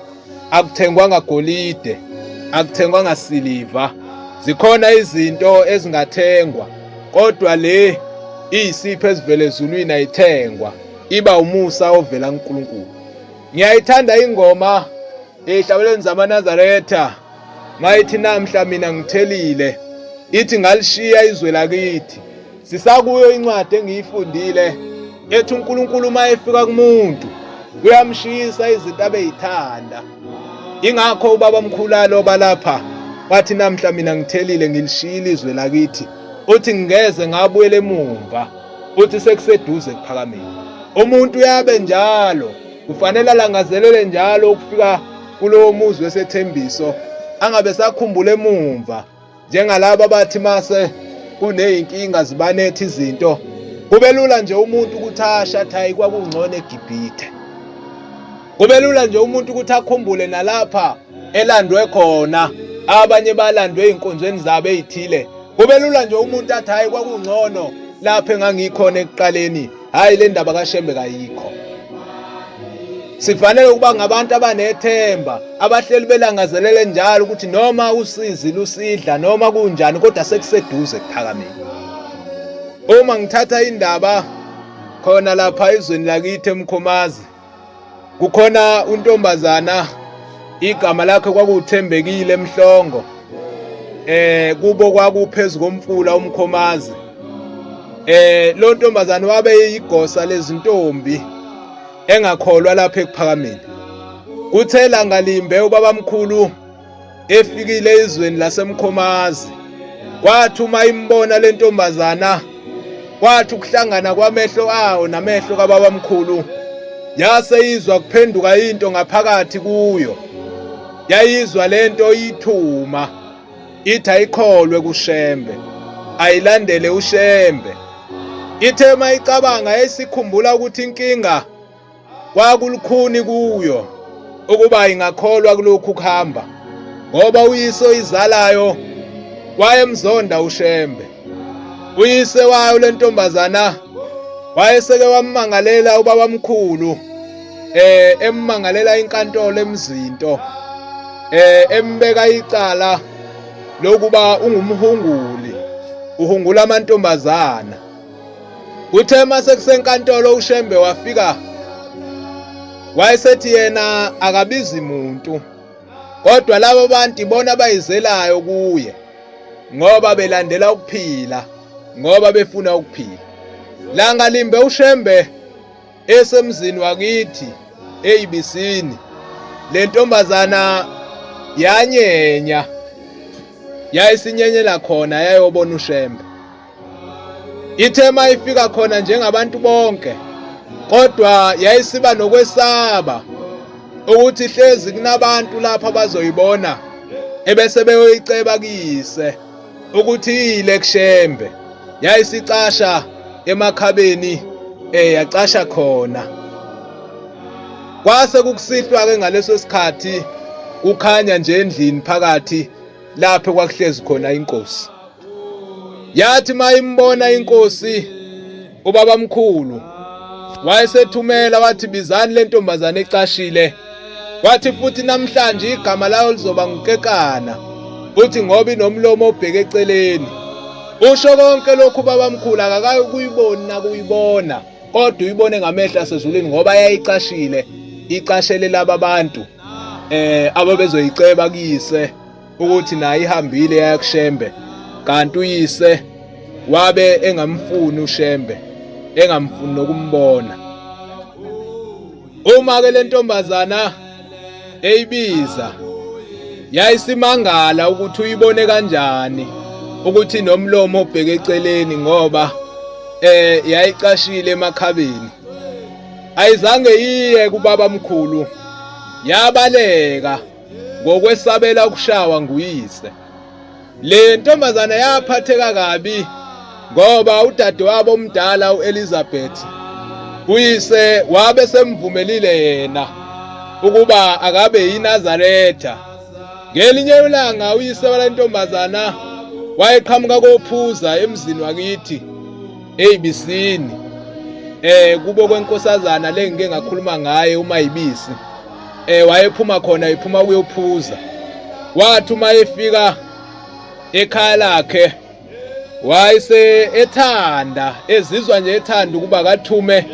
[SPEAKER 2] akuthengwanga golide, akuthengwanga siliva. Zikhona izinto ezingathengwa, kodwa le iyisipho esivele ezulwini, ayithengwa, iba umusa ovela kuNkulunkulu. Ngiyayithanda ingoma ehlabelweni zamaNazaretha mayithi namhla mina ngithelile, ithi ngalishiya izwe lakithi. Sisakuyo incwadi engiyifundile ethi uNkulunkulu uma efika kumuntu uyamshisa izinto abeyithanda. Ingakho ubaba mkhulalo balapha wathi namhla mina ngithelile, ngilishiyile izwe lakithi, uthi ngingeze ngabuyela emumva, uthi sekuseduze ekuphakameni. Umuntu uyabe njalo kufanele alangazelele njalo ukufika kulowo muzi wesethembiso, angabe sakhumbula emumva, njengalabo abathi mase kuneyinkinga zibanetha izinto, kube lula nje umuntu ukuthi asho athi hayi kwakungcono eGibhithe. Kube lula nje umuntu ukuthi akhumbule nalapha elandwe khona, abanye balandwe ey'nkonzweni zabo ey'thile. Kube lula nje umuntu athi hayi kwakungcono lapho engangikhona ekuqaleni, hhayi le ndaba kaShembe kayikho. Sifanele ukuba ngabantu abanethemba, abahleli belangazelele njalo ukuthi noma usizi lusidla noma kunjani, kodwa sekuseduze ekuphakameni. Uma ngithatha indaba khona lapha ezweni lakithi eMkhomazi, kukhona untombazana igama lakhe kwakuthembekile Mhlongo. Kubo kwakuphezu komfula uMkhomazi. Lo ntombazana wabe eyigosa lezintombi engakholwa lapha ekuphakameni. Kuthe langa limbe ubabamkhulu efikile ezweni laseMkhomazi, kwathi uma imbona le ntombazana, kwathi ukuhlangana kwamehlo awo namehlo kababamkhulu, yase izwa kuphenduka into ngaphakathi kuyo. Yayizwa lento ithuma ithi ayikholwe kuShembe, ayilandele uShembe. Ithe mayicabanga yayisikhumbula ukuthi inkinga kwakulukhuni kuyo ukuba ingakholwa kulokhu kuhamba, ngoba uyise oyizalayo wayemzonda uShembe. Uyise wayo lentombazana wayeseke wammangalela ubabamkhulu, emmangalela inkantolo emzinto, embeka icala lokuba ungumhunguli, uhungula amantombazana. Kuthe mase kusenkantolo uShembe wafika, wayesethi yena akabizi muntu, kodwa labo bantu ibona abayizelayo kuye ngoba belandela ukuphila, ngoba befuna ukuphila. Langa limbe uShembe esemzini wakithi eyibisini, le ntombazana yanyenya, yayisinyenyela khona yayobona uShembe. Ithe uma ifika khona njengabantu bonke, kodwa yayisiba nokwesaba ukuthi hlezi kunabantu lapha abazoyibona ebese beyoyiceba kuyise ukuthi iyile kuShembe. Yayisicasha emakhabeni, yacasha khona. Kwase kukusihlwa ke ngaleso sikhathi, kukhanya nje endlini phakathi lapho kwakuhlezi khona inkosi. Yathi mayimbona inkosi ubabamkhulu wayesethumela wathi bizani le ntombazane ecashile, wathi futhi namhlanje igama layo lizoba ngukekana, uthi ngoba inomlomo obheke eceleni. Usho konke lokhu babamkhulu akakayi kuyibona nakuyibona, kodwa uyibone ngamehlo asezulwini ngoba yayicashile, icashele laba bantu ababezoyiceba kuyise ukuthi naye ihambile yaya kuShembe, kanti uyise wabe engamfuni uShembe, engamfuni nokumbona. Uma ke lentombazana eyibiza yayisimangala ukuthi uyibone kanjani ukuthi nomlomo obheke eceleni, ngoba yayicashile emakhabeni. Ayizange iye kubaba mkhulu, yabaleka ngokwesabela ukushawa nguyise. Le ntombazana yaphatheka kabi ngoba udadewabo omdala uElizabeth uyise wabe semvumelile yena ukuba akabe yiNazaretha. Ngelinye ilanga uyise wale ntombazana wayeqhamuka kophuza emzini wakithi. Eyibisini kubo kwenkosazana le ngike ngakhuluma ngaye uma ibisi wayephuma khona ephuma ukuyophuza. Wathi uma efika ekhaya lakhe wayese ethanda ezizwa nje ethanda ukuba kathume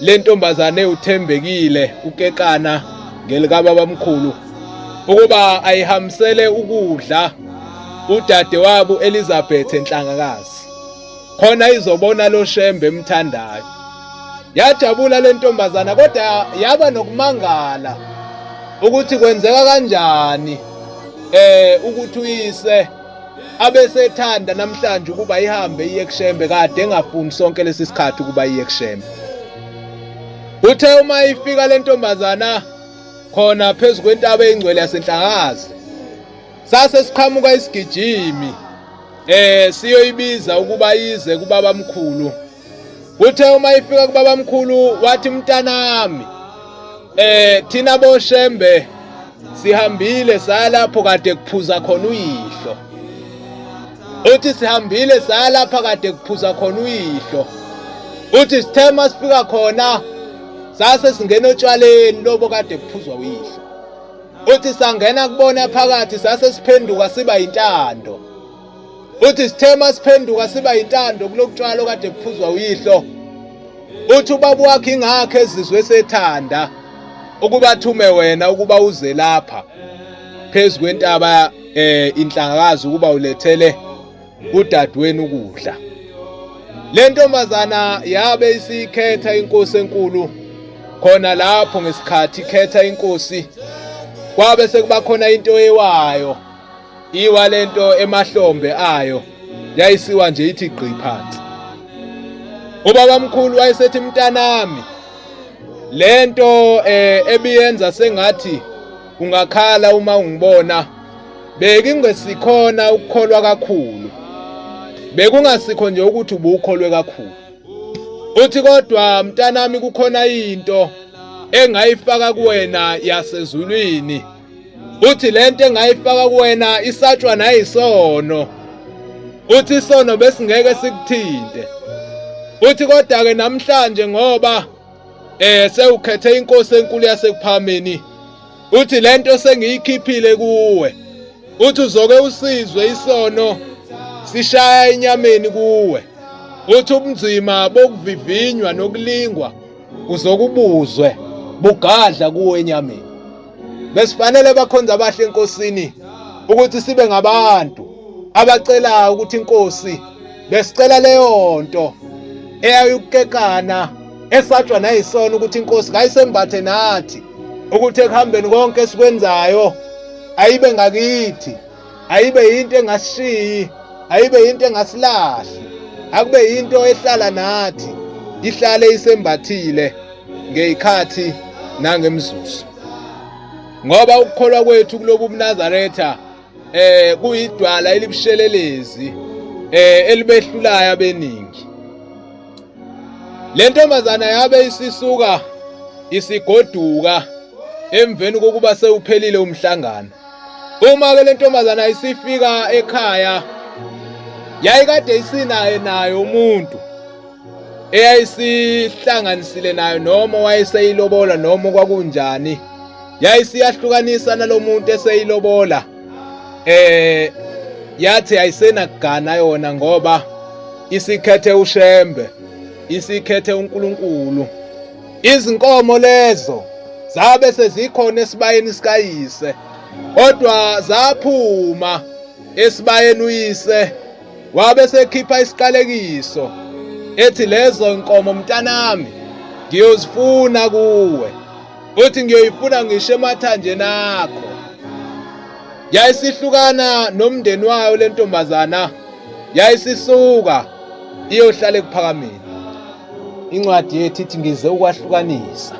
[SPEAKER 2] le ntombazane uthembekile ukekana ngelikababamkhulu ukuba ayihambisele ukudla udade wabo Elizabeth enhlangakazi khona izobona lo Shembe emthandayo. Yajabula le ntombazana kodwa yaba nokumangala ukuthi kwenzeka kanjani ukuthi uyise abesethanda namhlanje ukuba ihambe iye kuShembe kade engafuni sonke lesi sikhathi ukuba iye kuShembe. Uthe uma ifika le ntombazana khona phezu kwentaba engcwele yaseNhlakazi sase siqhamuka isigijimi siyoyibiza ukuba ize kubabamkhulu. Uthe uma ifika kubabamkhulu wathi mntanami thina boShembe sihambile saya lapho kade kuphuza khona uyihlo. Uthi sihambile saya lapha kade kuphuza khona uyihlo. Uthi sithe masifika khona sase singena otshwaleni lobo kade kuphuzwa uyihlo. Uthi sangena kubona phakathi sase siphenduka siba yintando. Uthi sithe masiphenduka siba yintando kulokutshwala kade kuphuzwa uyihlo. Uthi ubaba wakhe ingakho ezizwe esethanda ukuba thume wena ukuba uze lapha phezu kwentaba inhlangakazi ukuba ulethele udadewenu ukudla. Le ntombazana yabe isikhetha inkosi enkulu khona lapho ngesikhathi ikhetha inkosi kwabe sekuba khona into ewayo iwa lento emahlombe ayo yayisiwa nje ithi gqi phansi. Ubabamkhulu wayesethi mntanami lento ebiyenza sengathi ungakhala uma ungibona bekingesikhona ukukholwa kakhulu, bekungasikho nje ukuthi ubukholwe kakhulu. Uthi kodwa mntanami kukhona into engayifaka kuwena yasezulwini. Uthi lento engayifaka kuwena isatshwa nayisono. Uthi isono besingeke sikuthinte. Uthi kodwa ke namhlanje ngoba sewukhethe inkosi enkulu yasekuphameni, uthi lento sengiyikhiphile kuwe. Uthi uzoke usizwe isono sishaya enyameni kuwe. Uthi ubunzima bokuvivinywa nokulingwa uzokubuzwe bugadla kuwe enyameni. Besifanele bakhonza abahle enkosini ukuthi sibe ngabantu abacelayo ukuthi inkosi besicela leyo nto eyayukekana esatshwa nayisona ukuthi inkosi kayisembathe nathi ukuthi ekuhambeni konke esikwenzayo ayibe ngakithi, ayibe into engasishiyi, ayibe into engasilahli, akube into ehlala nathi, ihlale isembathile ngeyikhathi nangemzuzu. Ngoba ukukholwa kwethu kulobu buNazaretha kuyidwala elibushelelezi elibehlulayo abaningi. Le ntombazana yabe isisuka isigoduka emveni kokuba sewuphelile umhlangano. Uma ke le ntombazana isifika ekhaya yayikade isinaye nayo umuntu eyayisihlanganisile nayo noma wayeseyilobola noma kwakunjani, yayisiyahlukanisa nalomuntu eseyilobola. Yathi ayisenakugana yona ngoba isikhethe uShembe, isikhethe uNkulunkulu. Izinkomo lezo zabe sezikhona esibayeni sikayise, kodwa zaphuma esibayeni uyise wabe sekhipha isiqalekiso ethi lezo nkomo mntanami ngiyozifuna kuwe, uthi ngiyoyifuna ngisho emathanjeni akho. Yayisihlukana nomndeni wayo le ntombazana, yayisisuka iyohlala ekuphakameni. Incwadi yethu ithi ngize ukwahlukanisa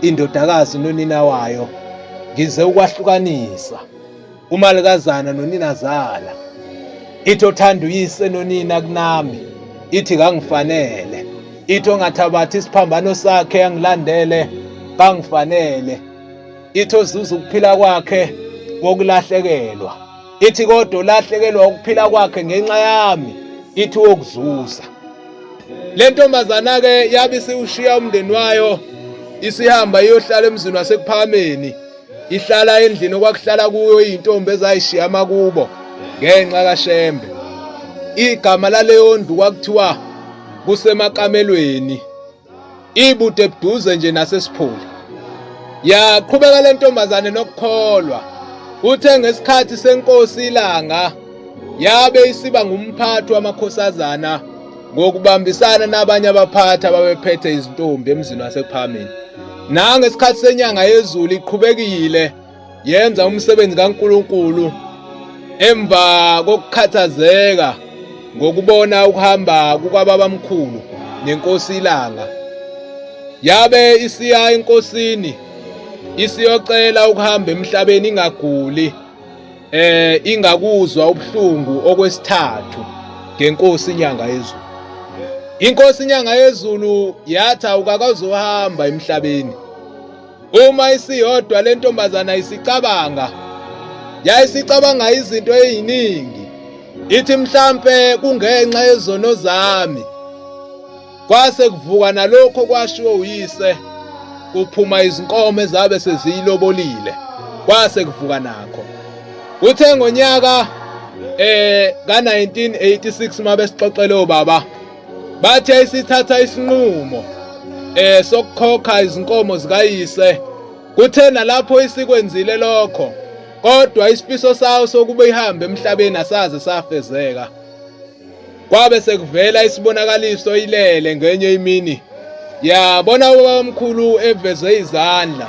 [SPEAKER 2] indodakazi nonina wayo, ngize ukwahlukanisa umalukazana noninazala. Ithi othanda uyise nonina kunami, ithi kangifanele. Ithi ongathabathi isiphambano sakhe angilandele, kangifanele. Ithi ozuza ukuphila kwakhe wokulahlekelwa, ithi kodwa olahlekelwa ukuphila kwakhe ngenxa yami, ithi wokuzuza. Le ntombazana ke yabe isiwushiya umndeni wayo isihamba iyohlala emzini waseKuphakameni. Ihlala endlini okwakuhlala kuyo izintombi ezayishiya amakubo ngenxa kaShembe. Igama laleyo ndlu kwakuthiwa kusemakamelweni. Ibude buduze nje nasesiphuli. Yaqhubeka le ntombazane nokukholwa. Kuthe ngesikhathi senkosi ilanga yabe isiba ngumphathi wamakhosazana ngokubambisana nabanye abaphathi ababephethe izintombi emzini waseKuphakameni. Nangesikhathi senyanga yezulu iqhubekile yenza umsebenzi kaNkulunkulu emva kokukhathazeka ngokubona ukuhamba kukababamkhulu nenkosi ilanga. Yabe isiya enkosini isiyocela ukuhamba emhlabeni ingaguli ingakuzwa ubuhlungu okwesithathu ngenkosi inyanga yezulu. Inkosi inyanga yezulu yathi awukakazohamba emhlabeni. Uma isiyodwa le ntombazana isicabanga, yayisicabanga izinto eziningi. Ithi mhlampe kungenxa yezono zami. Kwase kuvuka nalokho kwashiwo uyise kuphuma izinkomo ezabe seziyilobolile. Kwase kuvuka nakho. Kuthe ngonyaka ka-1986 mabesixoxele obaba bathe isithatha isinqumo sokukhokha izinkomo zikayise. Kuthe nalapho isikwenzile lokho kodwa isifiso sawo sokuba ihambe emhlabeni asaze safezeka. Kwabe sekuvela isibonakaliso ilele ngenye imini yabona ubabamkhulu eveze izandla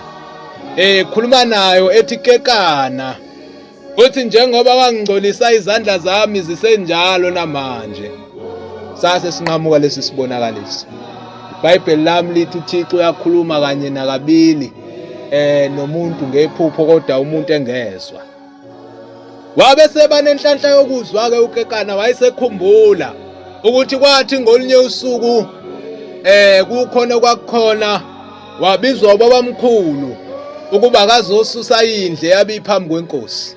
[SPEAKER 2] ekhuluma nayo ethi kekana uthi njengoba wangingcolisa izandla zami zisenjalo namanje. Sase sinqamuka lesi sibonakaliso. IBhayibheli lami lithi uThixo uyakhuluma kanye nakabili nomuntu ngephupho kodwa umuntu engezwa. Wabe seba nenhlanhla yokuzwa-ke uKekana wayesekhumbula ukuthi kwathi ngolunye usuku kukhona okwakukhona wabizwa ubabamkhulu ukuba akazosusa indle yabe iphambi kwenkosi.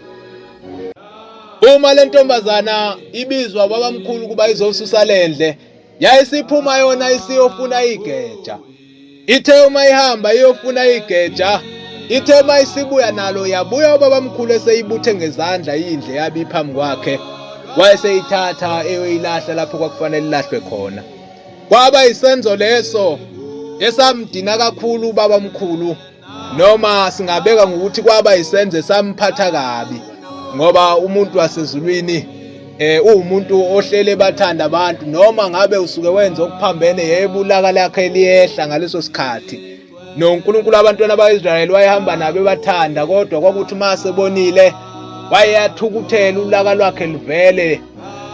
[SPEAKER 2] Uma le ntombazana ibizwa ubabamkhulu ukuba izosusa lendle, yayisiphuma yona isiyofuna igeja. Ithe uma ihamba iyofuna igeja, ithe uma isibuya nalo yabuya ubabamkhulu eseyibuthe ngezandla indle yabe iphambi kwakhe, wayeseyithatha eyoyilahla lapho kwakufanele ilahlwe khona. Kwaba isenzo leso esamdina kakhulu ubabamkhulu noma singabeka ngokuthi kwaba isenzo esamphatha kabi ngoba umuntu wasezulwini uwumuntu ohlele bathanda abantu noma ngabe usuke wenza okuphambene yebo ulaka lakhe liyehla ngaleso sikhathi. NoNkulunkulu abantwana ba-Israyeli wayehamba nabo ebathanda kodwa kwakuthi uma sebonile wayeyathukuthela ulaka lwakhe luvele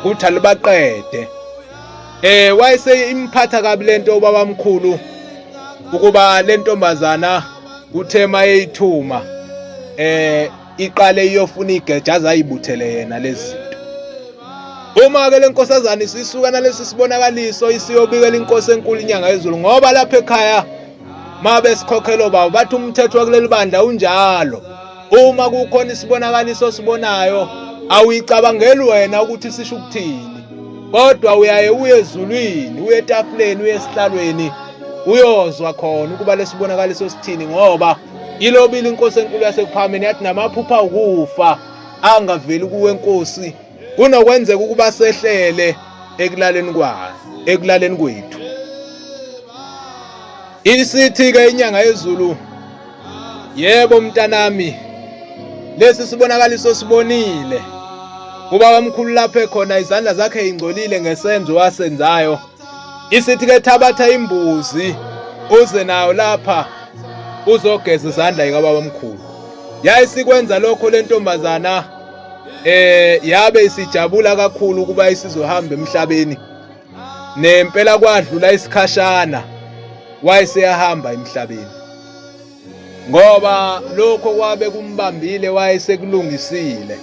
[SPEAKER 2] kuthi alubaqede. Wayese imphatha kabi lento ubabamkhulu ukuba le ntombazana kuthe mayeyithuma iqale iyofuna igeja azayibuthele yena lezi zinto. Uma ke lenkosazana isisuka nalesi sibonakaliso isiyobikela inkosi enkulu inyanga yezulu ngoba lapha ekhaya mabe sikhokhelo babo bathi umthetho wakuleli bandla unjalo. Uma kukhona isibonakaliso osibonayo awuyicabangeli wena ukuthi sisho ukuthini kodwa uyaye uye ezulwini uye etafuleni uye esihlalweni uyozwa khona ukuba lesibonakaliso sithini ngoba ilobile inkosi enkulu yasekuphakameni yathi namaphupha ukufa angaveli kuwe nkosi kunokwenzeka ukuba sehlele ekulaleni kwayo ekulaleni kwethu. Isithi-ke inyanga yezulu, yebo mntanami, lesi sibonakaliso sibonile. Ubaba mkhulu lapho ekhona izandla zakhe ingcolile ngesenzo wasenzayo. Isithi-ke thabatha imbuzi uze nayo lapha uzogeza izandla zikababa mkhulu. Yayisikwenza lokho le ntombazana yabe isijabula kakhulu ukuba isizohamba emhlabeni. Nempela kwadlula isikhashana wayeseyahamba emhlabeni ngoba lokho kwabe kumbambile wayesekulungisile.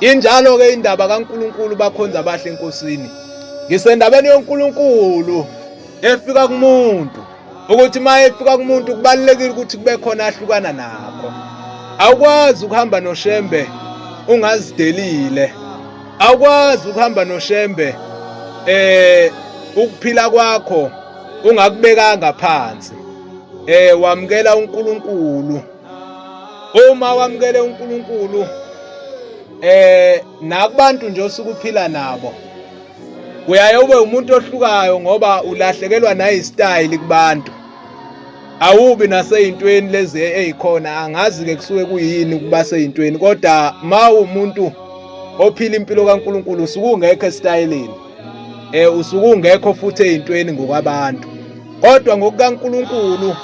[SPEAKER 2] Injalo ke indaba kaNkulunkulu bakhonza abahle enkosini. Ngisendabeni yoNkulunkulu efika kumuntu ukuthi uma efika kumuntu kubalulekile ukuthi kube khona ahlukana nakho. Awukwazi ukuhamba noShembe ungazidelile. Awukwazi ukuhamba noShembe ukuphila kwakho ungakubekanga phansi wamukela uNkulunkulu. Uma wamukele uNkulunkulu nakubantu nje osuke uphila nabo uyaye ube umuntu ohlukayo ngoba ulahlekelwa nayistyle kubantu. Awubi naseyintweni lezi ezikhona, angazi ke kusuke kuyini ukuba seyintweni, kodwa mawumuntu ophila impilo kaNkulunkulu usuke ungekho estyleni, usuke ungekho futhi eyintweni ngokwabantu, kodwa ngokukaNkulunkulu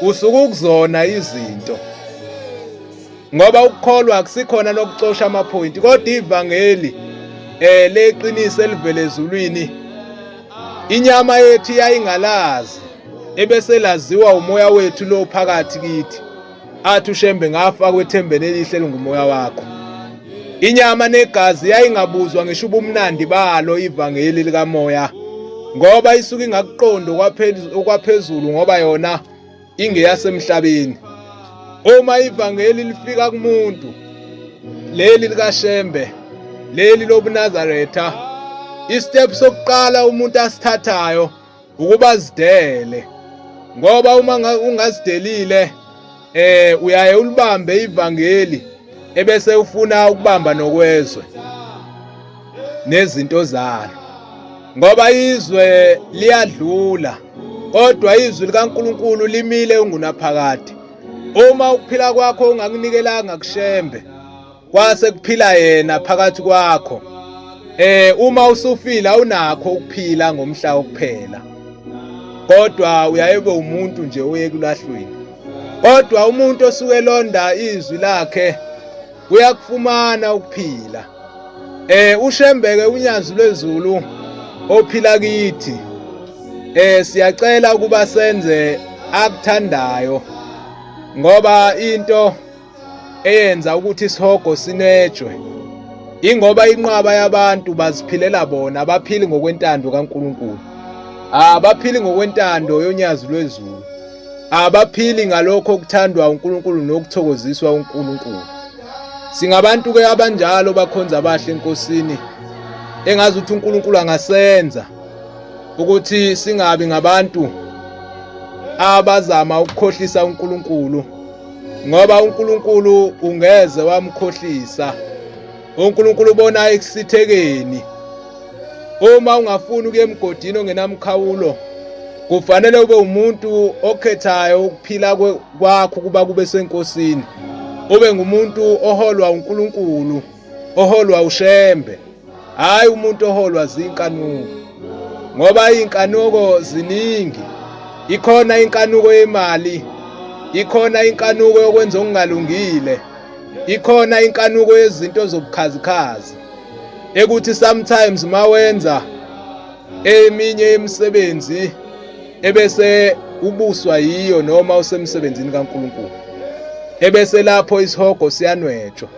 [SPEAKER 2] usuke ukuzona izinto, ngoba ukukholwa akusikhona lokucosha amaphoyinti, kodwa ivangeli leqiniso elivele ezulwini inyama yethu yayingalazi ebese laziwa umoya wethu lo phakathi kithi. Athi uShembe ngafa kwethembeni elihle elingumoya wakho. Inyama negazi yayingabuzwa ngisho ubumnandi balo ivangeli likamoya, ngoba isuke ingakuqondi okwaphezulu, ngoba yona ingeyasemhlabeni. Uma ivangeli lifika kumuntu, leli likaShembe, leli lobuNazaretha, istep sokuqala umuntu asithathayo ukuba zidele, ngoba uma ungazidelile uyaye ulibambe ivangeli ebese ufuna ukubamba nokwezwe nezinto zalo, ngoba izwe liyadlula kodwa izwi likaNkulunkulu limile ungunaphakade. Uma ukuphila kwakho ungakunikelanga kuShembe, kwase kuphila yena phakathi kwakho, uma usufile awunakho ukuphila ngomhla wokuphela, kodwa uyaye ube umuntu nje oye kulahlweni. Kodwa umuntu osuke elonda izwi lakhe uyakufumana ukuphila. uShembeke unyazi lwezulu ophila kithi, siyacela ukuba senze akuthandayo, ngoba into eyenza ukuthi isihogo sinwetshwe ingoba inqwaba yabantu baziphilela bona, abaphili ngokwentando kaNkulunkulu, abaphili ngokwentando yonyazi lwezulu, abaphili ngalokho okuthandwa uNkulunkulu nokuthokoziswa uNkulunkulu. Singabantu ke abanjalo bakhonza abahle eNkosini, engazi ukuthi uNkulunkulu angasenza ukuthi singabi ngabantu abazama ukukhohlisa uNkulunkulu, ngoba uNkulunkulu ungeze wamkhohlisa. uNkulunkulu ubona ekusithekeni. Uma ungafuni ukuya emgodini ongenamkhawulo, kufanele ube umuntu okhethayo ukuphila kwakho kuba kube senkosini, ube ngumuntu oholwa uNkulunkulu, oholwa uShembe, hayi umuntu oholwa zinkanuko, ngoba izinkanuko ziningi. Ikhona inkanuko yemali, ikhona inkanuko yokwenza okungalungile, ikhona inkanuko yezinto zobukhazikhazi, ekuthi sometimes mawenza eminye imisebenzi ebese ubuswa yiyo noma usemsebenzini kaNkulunkulu, ebese lapho isihogo siyanwetshwa.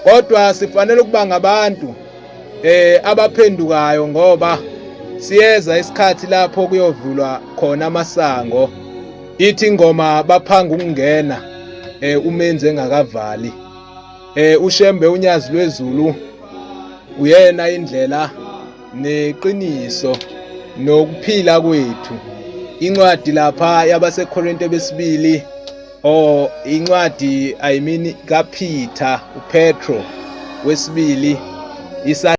[SPEAKER 2] Kodwa sifanele ukuba ngabantu abaphendukayo, ngoba siyeza isikhathi lapho kuyovulwa khona amasango. Ithi ingoma baphanga ukungena umenzi engakavali. uShembe unyazi lwezulu uyena indlela neqiniso nokuphila kwethu. Incwadi lapha yabaseKorinte besibili, or incwadi I mean kaPeter, uPetro wesibili, isa